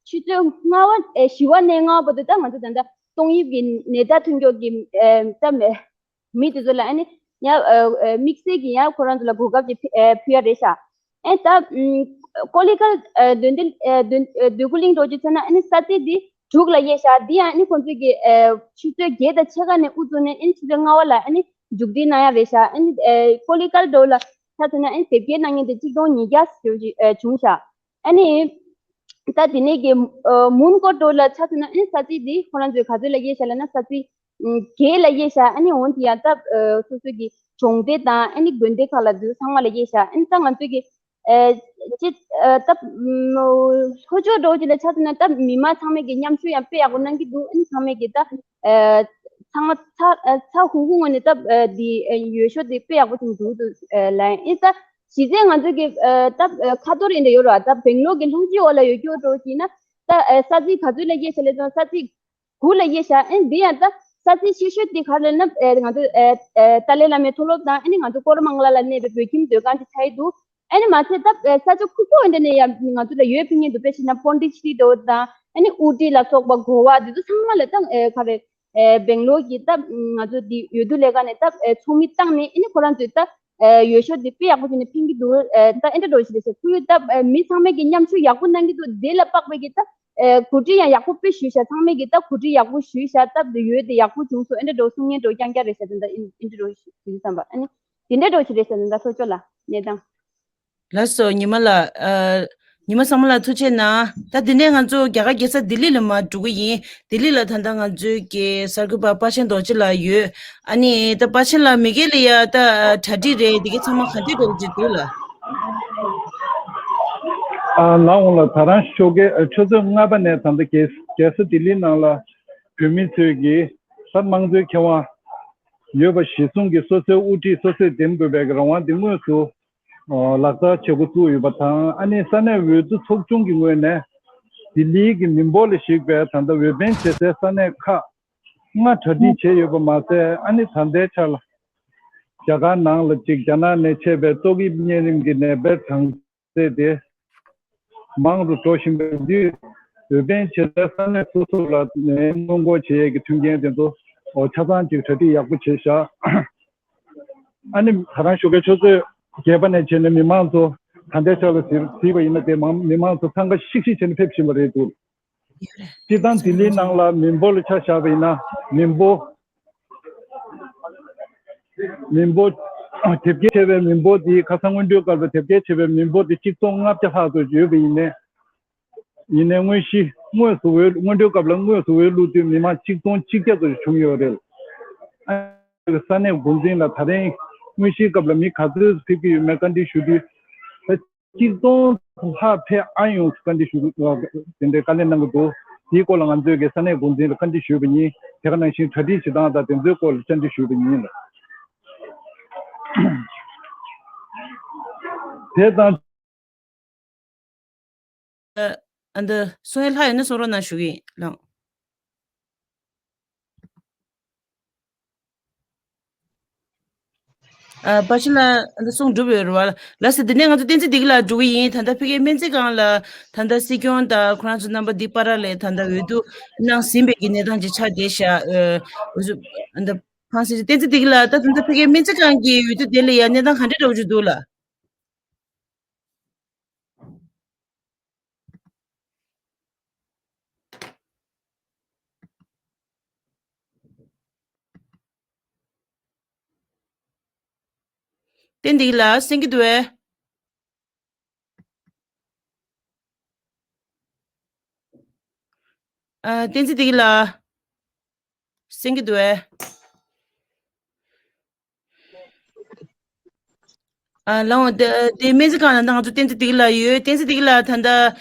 ཆུ་ཚོད་ལྔ་པ་ཨེ་བཞི་པ་ནས་ལྔ་པ་བར་དུ་ད་ང་ཚོ་ད་ལྟ་ཏོག་དབྱིབས་ཀྱི་ནད་རྟགས་ཐོན་མཁན་གྱི་ཨེ་ད་མི་དེ་ཚོ་ལ་ཨ་ནི་ཡང་ཨེ་ཨེ་དམིགས་བསལ་གྱི་ཡང་ཁོ་རང་ཚོ་ལ་གོ་སྐབས་ཅིག་ཕུལ་ཨེ་ཕུལ་ཡ་རེད་ཤག་ཨེ་ད་ཨམ་ཀོ་ལི་གྷལ་ཨེ་འདོད་འདོད་ཨེ་འདོད་ཨེ་འདོད་རྒུ་གླིང་འདྲ་བོ་ཅིག་མཚོན་ན་ཨ་ནི་ས་ཚིགས་འདི་དྲུག་ལ་དབྱེ་ཤག་འདི་ཡང་ཨ་ནི་ཁོང་ཚོས་ཀྱི་ཨེ་ཆུ་ཚོད་བརྒྱད་དང་ཕྱེད་ཀ་ནས་དབུ་བཙུགས་ནས་ཨ་ནི་ཆུ་ཚོད་ལྔ་པ་ལ་ཨ་ནི་མཇུག་སྒྲིལ་གནང་ཡ་རེད་ཤག་ཨ་ནི་ཨེ་ཀོ་ལི་གྷལ་འདྲ་བོ་ལ་ཆ་མཚོན་ན་ཨ་ནི་དེབ་སྐྱེལ་གནང་མཁན་དེ་གཅིག་སྟོང་ཉིས་བརྒྱ་ཞིག་ཨེ་བྱུང་ཤག་ཨ་ནི་ད་དེ་ནས་ཀྱི་ཨེ་མུན་ཀོ་འདྲ་བོ་ལ་ཆ་མཚོན་ན་ཨ་ནི་ས་ཚིགས་འདི་ཁོ་རང་ཚོས་ག་ཚོད་ལ་དབྱེ་ཤག་ལབ་ན་ས་ཚིགས་ཨུམ་བརྒྱད་ལ་དབྱེ་ཤག་ཨ་ནི་འོན་ཏེ་ཡང་ད་ཨེ་སོ་སོ་གི་གྲོང་སྡེ་དང་ཨ་ནི་དགོན་སྡེ་ཁག་ལ་འདུག་ཚང་མ་ལ་དབྱེ་ཤག་ཨ་ནི་ད་ང་ཚོས་ཀྱི་ཨེ་ཅི་ཨེ་ད་ལྷོ་ཕྱོགས་འདྲ་བོ་ཅིག་ལ་ཆ་མཚོན་ན་ད་མི་མང་ཚང་མས་ཀྱི་མཉམ་ཞུགས་ཡང་དཔེ་ཡག་པོ་གནང་གི་འདུག་ཨ་ནི་ཚང་མས་ཀྱི་ད་ཨེ་ཚང་མ་ཚ་ཨེ་ཚ་ཧུ་ཧུ་ངང་ནས་ད་ཨེ་འདི་ཨེ་འོས་ཤོག་དེ་དཔེ་ཡག་པོ་ཅིག་འདུག་འདུག་ཨེ་ལབ་ཡིན། ཨ་ནི་ད་གཞི་རྩའི་ང་ཚོ་གི་ཨེ་ད་ཨེ་ཁ་ཐོར་ཡིན་འདྲ་ཡོད་ར། ད་སྦེང་ལོར་གྱི་ལྷུང་བྱེད་འོག་ལ་ཡོད་རྒྱུ་འདྲ་བོ་ཅིག་ཡིན་ན་ད་ཨེ་ས་ཚིགས་ག་ཚོད་ལ་དབྱེ་ཤག་ལབ་ཙང་ས་ཚིགས་དགུ་ལ་དབྱེ་ཤག་ཨེ་འདི་ཡང་ད་ས་ཚིགས་ཆེ་ཤོས་དེ་ག་རེ་ལབ་ན་ཨེ་ང་ཚོ་ཨེ་ཨེ་ཏཱ་ལའི་བླ་མའི་མཐོ་སློབ་དང་ཨ་ནི་ང་ཚོ་ཀོ་ར་མང་ལ་ལ་གནས་པའི་བོད་ཁྱིམ་སྡོད་ཁང་དེ་ཆགས་ཀྱི་འདུག་ཨ་ནི་མ་ཚད་ད་ཨེ་ས་ཆ་ཁུག་པོ་འདི་ནས་ཡང་ང་ཚོ་ལ་འོས་འཕེན་མཁན་འདུག་དཔེ་བྱས་ན་པོན་ཌི་ཆེ་རི་འདྲ་བོ་དང་ཨ་ནི་ཨུ་ཊི་ལ་སོགས་པ་གོ་བ་འདི་ཚོ་ཚང་མ་ལ་ད་ཨེ་ག་རེ་ ཨེ་སྦེང་ལོར་གྱི་ད་ང་ཚོ་འདི་འོས་བསྡུ་ལས་ཁང་ནས་ད་ཨེ་ཚོགས་མི་བཏང་ནས་ཨ་ནི་ཁོ་རང་ཚོས་ད་ཨེ་འོས་ཤོག་འདི་དཔེ་ཡག་པོ་བྱས་ནས་འཕེན་གྱི་འདུག་ཨེ་ད་ཨེ་འདྲ་འདྲ་བོ་ཞིག་རེད་ཟེར། ཁོ་ཡོད་ད་ཨེ་མི་ཚང་མས་ཀྱི་མཉམ་ཞུགས་ཡག་པོ་གནང་གི་འདུག་དེ་ལ་དཔག་པའི་གི་ད་ཨེ་གོ་སྒྲིག་ཡང་ཡག་པོ་དཔེ་ཞུས་ཤག་ཚང་མས་ཀྱི་ད་གོ་སྒྲིག་ཡག་པོ་ཞུས་ཤག་སྟབས་བདེ་ཡོད་དེ་ཡག་པོ་བྱུང་སོང་ཨེ་འདྲ་འདྲ་བོ་གསུང་མཁན་འདྲ་བོ་རྐྱང་རྐྱང་རེད་ཤག་དེ་འདྲ་ཨེ་འདྲ་འདྲ་བོ་ཞིག་བྱེད་ཀྱི་བསམ་པ་ཨ་ནི་དེ་འདྲ་འདྲ་བོ་ཞིག་རེད་ཟེར་ད་ལྟ་ལྷོ་ཕྱོགས་ལ་གནས་སྟངས། ལགས་སོ། ཉི་མ་ལགས། ཨ། ཉི་མ་བསམ་འཕེལ་ལགས་ཐུགས་རྗེ་གནང་། ད་འདི་ནས་ང་ཚོ་རྒྱ་གར་རྒྱལ་ས་ལྡི་ལི་ལ་མར་འགྲོ་གི་ཡིན། ལྡི་ལི་ལ་ད་ལྟ་ང་ཚོའི་གི་གསར་འགོད་པ་པ་ཆེན་རྡོ་རྗེ་ལགས་ཡོད། ཨ་ནི་ད་པ་ཆེན་ལགས་མ་གི་ལ་ཡ་ད་གྲ་སྒྲིག་རེད། འདི་གའི་ཚང་མ་ག་འདྲ་འགྲོ་གི་འདུག་ལགས། ཨ་ལགས་འོང་ལགས། ད་རང་ཞོགས་ཀས་ཆུ་ཚོད་ལྔ་པ་ནས་ད་ལྟ་རྒྱལ་རྒྱལ་ས་ལྡི་ལི་ནང་ལ་བོད་མི་ཚོས་ཀྱི་ད་དམངས་གཙོའི་ཁེ་དབང་ཡོད་པ་གཞིར་བཟུང་གིས་སོ་སོའི་དབུ་ཁྲིད་སོ་སོས་འདེམས་དགོས་པའི་རང་དབང་འདི་དངོས་སུ་ལག་བསྟར་བྱེད་འགོ་བཙུགས་ཡོད་པ་དང་། ཨ་ནི་ས་གནས་འོས་བསྡུ་ཚོགས་ཆུང་གི་ངོས་ནས་ལྡི་ལིའི་གི་མི་འབོར་ལ་གཞིགས་པའི་ད་ལྟ་འོས་འཕེན་བྱེད་སའི་ས་གནས་ཁག་ལྔ་གྲ་སྒྲིག་བྱས་ཡོད་པ་མ་ཟད། ཨ་ནི་ད་ལྟའི་ཆར་ལ་རྒྱ་གར་ནང་ལ་གཅིག་རྒྱ་ནག་ནས་མཆེད་པའི་ཏོག་དབྱིབས་གཉན་རིམས་ཀྱི་ནད་པའི་གྲངས་ཚད་དེ་མང་རུ་འགྲོ་བཞིན་པ་འདིས་འོས་འཕེན་བྱེད་སའི་ས་གནས་སོ་སོ་ལ་ནད་སྔོན་འགོག་བྱེད་ཡས་ཀྱི་མཐུན་རྐྱེན་དེ་ཚོ་ཆ་ཚང་གཅིག་གྲ་སྒྲིག་ཡག་པོ་བྱས་བཞག་ཨ་ནི་ད་རང་ཞོགས་ཀའི་ཆུ་ཚོད་བརྒྱད་པ་ནས་བྱས་ནས་མི་མང་ཚོ་ད་ལྟའི་ཆར་ལ་གཟིགས་གཟིགས་པ་ཡིན་ན། དེ་མང་མི་མང་ཚོ་འཚང་ཁ་ཤིག་ཤིག་བྱས་ནས་ཕེབས་བཞིན་པ་རེད་འདུག་སྤྱིར་བཏང་ལྡི་ལིའི་ནང་ལ་མི་འབོར་ལ་ཆ་བཞག་པ་ཡིན་ན། མི་འབོར་མི་འབོར་དེབ་སྐྱེལ་བྱས་པའི་མི་འབོར་འདི། ཁ་སང་སྔོན་འགྲོའི་སྐབས་ལ་དེབ་སྐྱེལ་བྱས་པའི་མི་འབོར་འདི་གཅིག་སྟོང་ལྔ་བརྒྱ་ལྷག་ཙམ་ཡོད་པ་ཡིན་ནའི། ཡིན་ནའི་དངོས་གཞི་དངོས་སུ་འོས། སྔོན་འགྲོའི་སྐབས་ལ་དངོས་སུ་འོས་བླུགས་དུས་མི་མང་གཅིག་སྟོང་གཅིག་བརྒྱ་ཙམ་ཞིག་བྱུང་ཡོད་རེད། ཨ་ས་གནས་འགོ་འཛིན་ལ་ད་རིང་དངོས་གཞིའི་སྐབས་ལ་མི་ག་ཚོད་ཕེབས་ཀྱི་ཡོད་མེད་བཀའ་འདྲི་ཞུ་དུས། ད་གཅིག་སྟོང་ལྷག་ཕེབས་ཨ་ཡོང་བཀའ་འདྲི་ཞུ། དེ་འདྲའི་བཀའ་ལན་གནང་གི་འདུག་དེའི་སྐོར་ལ་ང་ཚོས་ཀྱི་ས་གནས་འགོ་འཛིན་ལ་བཀའ་འདྲི་ཞུས་པ་ཡིན། དེ་ག་ནང་བཞིན་གྲ་སྒྲིག་བྱེད་སྟངས་དང་དེ་ཚོའི་སྐོར་ལ་བཅར་འདྲི་ཞུས་པ་ཡིན་ལ། དེ་དང་ཨ་འདི་གསུང་ཡ་ལྷག་ཡོད་ན་གསུང་རོགས་གནང་ཞུ་གི་ཡིན་ལགས། ཨ་པ་ཆེན་ལགས། ཨ་འདི་གསུང་གྲུབ་ཡོད་རེད་བ། ལགས་སེ། འདི་ནས་ང་ཚོ་བསྟན་འཛིན་བདེ་སྐྱིད་ལགས་འགྲོ་གི་ཡིན། ད་ལྟ་ཕ་གིའི་སྨན་རྩིས་ཁང་ལ་ད་ལྟ་སྲིད་སྐྱོང་དང་ཁོ་རང་ཚོ་རྣམ་པ་འདི་བར་ལ་ད་ལྟ་འོས་བསྡུ་གནང་ཟིན་པའི་གི་གནས་སྟངས་ཅིག་ཆགས་བསྡད་ཤག་ཨ་འོས་བསྡུ་ཨ་འདི་ཕངས་སེ། བསྟན་འཛིན་བདེ་སྐྱིད་ལགས། ད་ད་ལྟ་ཕ་གིའི་སྨན་རྩིས་ཁང་གི་འོས་བསྡུ་དེ་ལ་ཡ་གནས་སྟངས་ག་འདྲ་འདྲ་བོ་ཅིག་འདུག་ལགས། བསྟན་འདི་ལ་གསན་གྱི་འདུག་བས། ཨ་བསྟན་འཛིན་བདེ་སྐྱིད་ལགས། གསན་གྱི་འདུག་བས། ཨ་ལགས་འོང་། དེ་དེ་སྨན་རྩིས་ཁང་ལ་ད་ང་ཚོ་བསྟན་འཛིན་བདེ་སྐྱིད་ལགས་ཡོད། བསྟན་འཛིན་བདེ་སྐྱིད་ལགས། ད་ལྟ་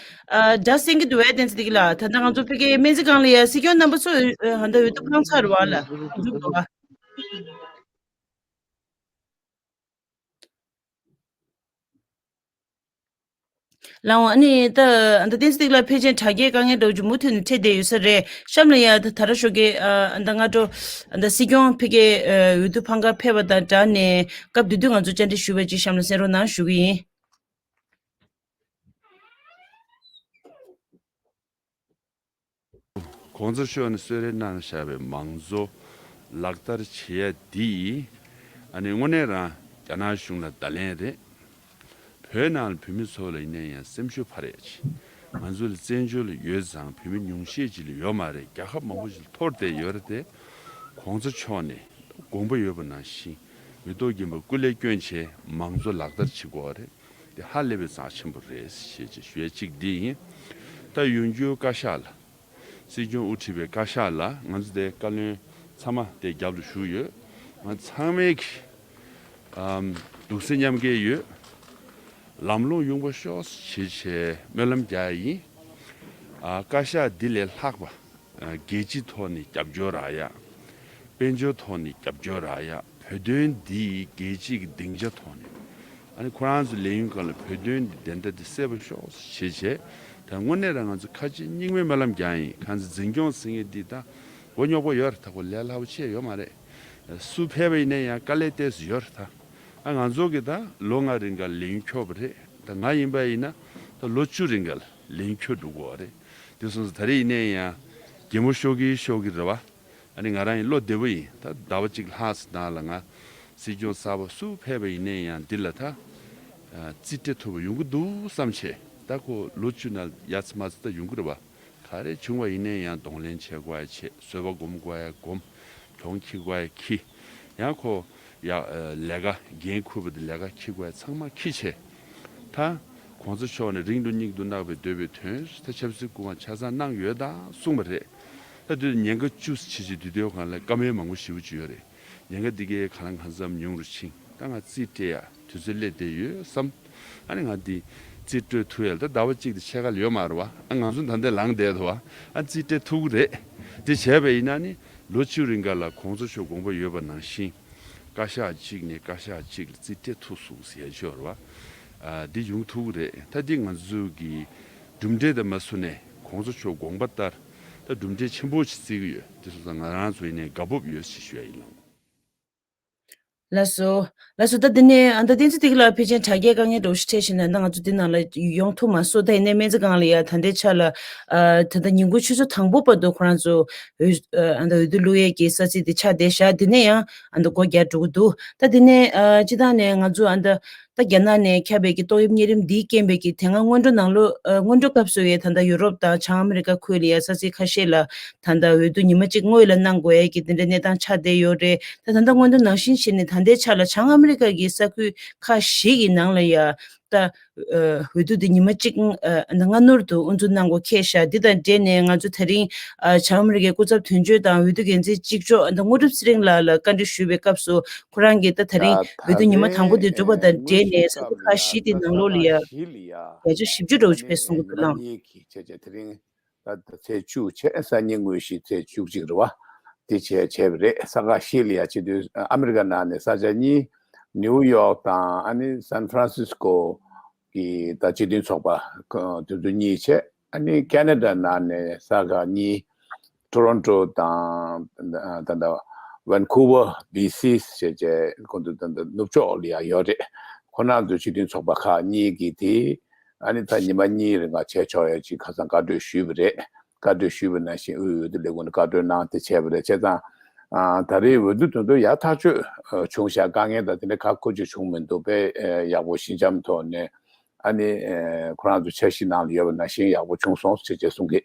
ཨ་སྒྲ་གསན་གྱི་འདུག་བས། བསྟན་འཛིན་བདེ་སྐྱིད་ལགས། ད་ལྟ་ང་ཚོ་ཕ་གིའི་སྨན་རྩིས་ཁང་ལ་ཡ་སྲིད་སྐྱོང་རྣམ་པ་ཚོ་ཨ་ད་འོས་བསྡུ་འཕངས་ཚར་བ་ལ་འཇུག་འདུག་བ། ལགས་འོང་། ཨ་ནི་ད་ཨ་ད་བསྟན་འཛིན་བདེ་སྐྱིད་ལགས་ཕལ་ཆེར་དྲ་རྒྱའི་དཀའ་ངལ་འདྲ་བོ་ཅིག་མུ་མཐུད་ནས་འཕྲད་བསྡད་ཡོད་ས་རེད། གཤམ་ལ་ཡ་ད་ད་ར་ཞོགས་ཀས་ཨ་ད་སྔ་དྲོ་ཨ་ད་སྲིད་སྐྱོང་ཕ་གིའི་ཨ་འོས་བསྡུ་འཕང་ཁར་ཕེབས་པ་དང་སྦྲགས་ནས་སྐབས་དེ་དུས་ང་ཚོ་བཅར་འདྲི་ཞུས་པ་ཅིག་གཤམ་ལ་གསན་རོགས་གནང་ཞུ་གི་ཡིན། གོང་ས་མཆོག་ནས་གསོལ་རས་གནང་བཞག་པའི་མང་གཙོ་ལག་བསྟར་བྱེད་ཡ་འདི་ཨ་ནི་དངོས་གནས་རང་རྒྱ་ནག་གཞུང་ལ་བརྡ་ལན་རེད། བོད་ནང་ལ་བོད་མི་ཚོ་ལ་ཡིན་ན་ཡང་སེམས་ཤུགས་འཕར་ཡ་ཅིག་ང་ཚོ་ལ་བཙན་བྱོལ་ལ་ཡོད་ཙང་བོད་མི་ཉུང་ཤས་ཅིག་ལ་ཡོད་མ་རེད། རྒྱལ་ཁབ་མང་པོ་ཞིག་ལ་འཐོར་བསྡད་ཡོད་རེད་དེ། གོང་ས་མཆོག་ནས་དགོངས་པ་ཡོད་པ་ནང་བཞིན་མི་ཐོག་རྒྱུན་པ་སྐུ་ལས་བསྐྱོན་བྱས་མང་གཙོ་ལག་བསྟར་བྱེད་དགོས་པ་རེད། དེ་ཧ་ལས་པའི་རྩ་ཆེན་པོ་རེད་ཞེས་ཅིག་ཞུ་ཡ་གཅིག་འདི་ཡིན། ད་ཡོང་རྒྱུའི་བཀའ་ཤག་ལ། སྲིད་སྐྱོང་དབུ་ཁྲིད་པའི་བཀའ་ཤག་ལ་ང་ཚོ་དེ་བཀའ་བློན་ཚང་མ་དེ་རྒྱབ་ལ་བཞུགས་ཡོད། ང་ཚང་མས་ཀྱི་ཨམ་གདུང་སེམས་མཉམ་སྐྱེད་ཡོད། ལམ་ལྷོང་ཡོང་བ་ཤོག་ཞེས་བྱས་སྨོན་ལམ་རྒྱག་ཡ་ཡིན། ཨ་བཀའ་ཤག་འདི་ལས་ལྷག་པ་ཨ་རྒྱལ་སྤྱིའི་ཐོག་ནས་རྒྱབ་སྐྱོར་རག་ཡ། དཔལ་འབྱོར་ཐོག་ནས་རྒྱབ་སྐྱོར་རག་ཡ། བོད་དོན་འདི་རྒྱལ་སྤྱིའི་སྡིངས་ཆ་ཐོག་ནས་ཨ་ནི་ཁོ་རང་ཚོའི་ལས་ཡུན་སྒང་ལ་བོད་དོན་འདི་བདེན་མཐའ་འདི་གསལ་པོ་ཤོག་ཞེས་བྱས། ད་དངོས་གནས་རང་ང་ཚོ་ཁ་ཆེ་སྙིང་མའི་སྨོན་ལམ་རྒྱག་ཡིན། ཁ་ཚ་འཛིན་སྐྱོང་ཟེར་མཁན་འདི་ད་མགོ་རྙོག་པོ་ཡོད་རེད། ད་ཁོ་ལས་སླ་པོ་ཆེ་ཡོད་མ་རེད། སུ་ཕེབས་པ་ཡིན་ན་ཡང་དཀའ་ལས་ཏོག་ཙམ་ཡོད་རེད་ད། ཨ་ང་ཚོ་གི་ད་ལོ་ལྔ་རིང་ག་ལས་ཡུན་འཁྱོལ་བ་རེད། ད་ང་ཡིན་པ་ཡིན་ན་ད་ལོ་བཅུ་རིང་ག་ལས་ཡུན་འཁྱོལ་འགྲོ་དགོས་པ་རེད། དེ་སོང་ཙང་ད་རེས་ཡིན་ན་ཡང་རྒན་པོ་ཤོག་གི་ཤོག་གི་རེད་བ། ཨ་ནི་ང་རང་ཡིན་བློ་བདེ་པོ་ཡིན། ད་ཟླ་བ་གཅིག་ལྷག་ཙམ་ནང་ལ་ང་སྲིད་སྐྱོང་གསར་པ་སུ་ཕེབས་པ་ཡིན་ནའི་ཡང་འདི་ལ་ད་རྩིས་སྤྲད་ཐུབ་པ་ཡོང་གི་འདུག་བསམ་བྱས། ད་ཁོ་ལོ་བཅུ་ནང་ཡར་ཚེ་མར་ཚེ་ད་ཡོང་གི་རེད་བ། ག་རེ་བྱུང་བ་ཡིན་ནའི་ཡང་གདོང་ལེན་བྱེད་དགོས་ཡ་བྱེད། བཟོད་པ་སྒོམ་དགོས་ཡ་སྒོམ། གྱོང་ཁྱེར་དགོས་ཡ་ཁྱེར། ཡང་ཁོ་ཡ་ལས་ཀ་འགན་འཁུར་བ་དེ་ལས་ཀ་འཁྱེར་དགོས་ཡ་ཚང་མ་འཁྱེར་བྱས། ད་གོང་ས་མཆོག་ནས་རིང་དུ་སྙིང་དུ་བརྣག་པའི་འདོད་པའི་དོན་ད་ཆབ་སྲིད་སྐུ་དབང་ཆ་ཚང་གནང་ཡོད་ད་གསུངས་པ་རེད། ད་དུས་ཉེན་ཁ་བཅུ་ཙམ་ཕྱིན་ཕྱིན་དུས་དེའི་སྒང་ལ་བཀའ་མོལ་མང་པོ་ཞེ་པོ་ཅིག་ཡོད་རེད། ཉེན་ཁ་འདི་གའི་གང་ལ་གང་འཚམ་ཉུང་རུ་ཕྱིན། ད་ང་རྩིས་སྤྲད་ཡ་དུས་ཚོད་སླེབས་བསྡད་ཡོད་བསམ། ཨ་ནི་ང་འདི་རྩིས་སྤྲོད་ཐུབ་ཡ་ལ་ད་ཟླ་བ་གཅིག་དང་ཕྱེད་ཀ་ལ་ཡོད་མ་རེད་བ། ཨ་ང་ཚོ་ད་ལྟ་ལངས་བསྡད་འདུག་བ། ཨ་རྩིས་སྤྲད་ཐུབ་ཀྱི་རེད། དེ་བྱས་པ་ཡིན་ན་ནི་ལོ་བཅུ་རིང་ག་ལ་གོང་ས་མཆོག་དགོངས་པ་ཡོད་པ་ནང་བཞིན་བཀའ་ཤག་གཅིག་ནས་བཀའ་ཤག་གཅིག་ལ་རྩིས་སྤྲད་ཐུབ་སོང་ཟེར་ཡ་ཅིག་ཡོད་རེད་བ། ཨ་འདི་ཡོང་ཐུབ་ཀྱི་རེད། ད་འདི་ང་ཚོ་གི་གྲུབ་འབྲས་དང་མ་བཟུང་ནས་གོང་ས་མཆོག་དགོངས་པ་ལྟར་ད་གྲུབ་འབྲས་ཆེན་པོ་ཞིག་བརྩི་གི་ཡོད། དེ་སོང་ཙང་ང་རང་ཚོ་ཡིན་ནའི་དགའ་སྤོབས་ཡོད་ཞེས་ཞུ་ཡ་ཡིན། ལགས་སོ། ལགས་སོ། ད་འདི་ནས་ཨ་ད་བསྟན་འཛིན་བདེ་སྐྱིད་ལགས་ཕལ་ཆེར་དྲ་རྒྱའི་དཀའ་ངལ་འདྲ་བོ་ཞིག་འཕྲད་བཞིན་ན་ད་ང་ཚོ་འདི་ནང་ལ་ཡོང་ཐུབ་མ་སོང་། ད་ཡིན་ནའི་སྨན་རྩིས་ཁང་ལ་ཡ་ད་ལྟའི་ཆ་ལ་ཨ་ད་ལྟ་ཉིན་གུང་ཆུ་ཚོད་དང་པོ་བར་དུ་ཁོ་རང་ཚོ་འོས་ཨ་ད་འོས་བསྡུ་བླུག་ཡས་ཀྱི་ས་ཚིགས་དེ་ཆགས་བསྡད་ཤག་འདི་ནས་ཡང་ཨ་ད་སྒོ་རྒྱག་འགྲོ་གི་འདུག་ད་འདི་ནས་ཨ་སྤྱིར་བཏང་ནས་ང་ཚོ་ཨ་ད་ད་རྒྱ་ནག་ནས་ཁྱབ་པའི་གི་ཏོག་དབྱིབས་གཉན་རིམས་འདིའི་རྐྱེན་པས་ཀྱི་དེ་སྔ་སྔོན་འགྲོ་ནང་ལོ་ཨ་སྔོན་འགྲོ་སྐབས་སུ་ཡ་ད་ལྟ་ཡུ་རོབ་དང་བྱང་ཨ་མི་རི་ཀ་ཁུལ་ལ་ཡ་ས་ཚིགས་ཁ་ཤས་ལ་ད་ལྟ་འོས་བསྡུ་ཉི་མ་གཅིག་སྔོན་ལ་གནང་དགོས་ཡ་གི་དེ་འདྲ་གནས་སྟངས་ཆགས་བསྡད་ཡོད་རེད། ད་ད་ལྟ་སྔོན་འགྲོ་ནང་བཞིན་བྱས་ནས་ད་ལྟའི་ཆ་ལ་བྱང་ཨ་མི་རི་ཀ་གི་ས་ཁུལ་ཁག་བཞི་གི་ནང་ལ་ཡ་ད་ཨ་འོས་བསྡུ་དེ་ཉི་མ་གཅིག་ཨ་སྔ་སྣུར་དུ་དབུ་འཛུགས་གནང་དགོས་ཁེལ་ཤག་འདི་དང་འབྲེལ་ནས་ང་ཚོ་ད་རིང་ཨ་བྱང་ཨ་མི་རི་ཀའི་སྐུ་ཚབ་དོན་གཅོད་དང་འོས་བསྡུ་འགན་འཛིན་གཅིག་ལྕོགས་ཨ་ད་དངོས་གྲུབ་ཚེ་རིང་ལགས་ལ་བཀའ་འདྲི་ཞུས་པའི་སྐབས་སུ་ཁོ་རང་གིས་ད་ད་རིང་ད་འོས་བསྡུ་ད་ཉི་མ་དང་པོ་དེ་རེད། གྲུབ་པ་དང་འབྲེལ་ནས་ས་ཁུལ་ཁག་བཞི་དེ་ནང་ལོགས་ལ་ཡ་བརྒྱ་ཆ་བཞི་བཅུ་འདྲ་བོ་ཞིག་ཕེབས་སོང་གི་འདུག་ལགས། ད་ཚེས་བཅུ་བྱས་སང་ཉིན་དངོས་གཞི་ཚེས་བཅུ་གཅིག་རེད་བ། དེ་བྱས་བྱས་པ་རེད། ས་ཁག་བཞི་ལ་ཡ་སྤྱི་འཐུས་ཨ་མི་རི་ཀ་ནང་ནས་ས་ཆ་གཉིས། ནིའུ་ཡོག་དང་ཨ་ནི་སན་ཧྥ་རན་སིས་ཀོ་གི་ད་སྤྱི་མཐུན་ཚོགས་པ་དེ་ཚོ་གཉིས་བྱས། ཨ་ནི་ཁེ་ན་ཌ་ནང་ནས་ས་ཁག་གཉིས། ཊོ་རོན་ཊོ་དང་ད་ལྟ་ཝན་ཁུ་ཝར་བྷི་སི་ཞེས་བྱས་ཁོང་ཚོ་ད་ལྟ་ནུབ་ཕྱོགས་ལ་ཡ་ཡོད་རེད། ཁོ་རང་ཚོའི་སྤྱི་མཐུན་ཚོགས་པ་ཁག་གཉིས་ཀྱིས་དེ། ཨ་ནི་ད་ཉི་མ་གཉིས་རིང་ག་བྱས་ཆོག་ཡ་ཅིག་ཁ་སང་བཀའ་གྲོས་ཞུས་པ་རེད། བཀའ་གྲོས་ཞུས་པ་ནང་བཞིན་དབུས་འོས་བསྡུ་ལས་ཁུངས་ནས་བཀའ་གྲོས་གནང་དེ་བྱས་པ་རེད། བྱས་ཙང་ཨ་ད་རེས་འོས་བསྡུ་དེ་ཚོ་ཡག་ཐག་ཆོད་བྱུང་ཤག་དཀའ་ངལ་དང་དེ་འདྲ་ག་ཁོ་ཅིག་བྱུང་མི་འདུག་དཔེ་ཡག་པོ་ཞི་འཇམ་ཐོག་ནས་ཨ་ནི་ཁོ་རང་ཚོ་འཆར་གཞི་ནང་ལ་ཡོད་པ་ནང་བཞིན་ཡག་པོ་བྱུང་སོང་ཞེས་བྱས་གསུང་གི།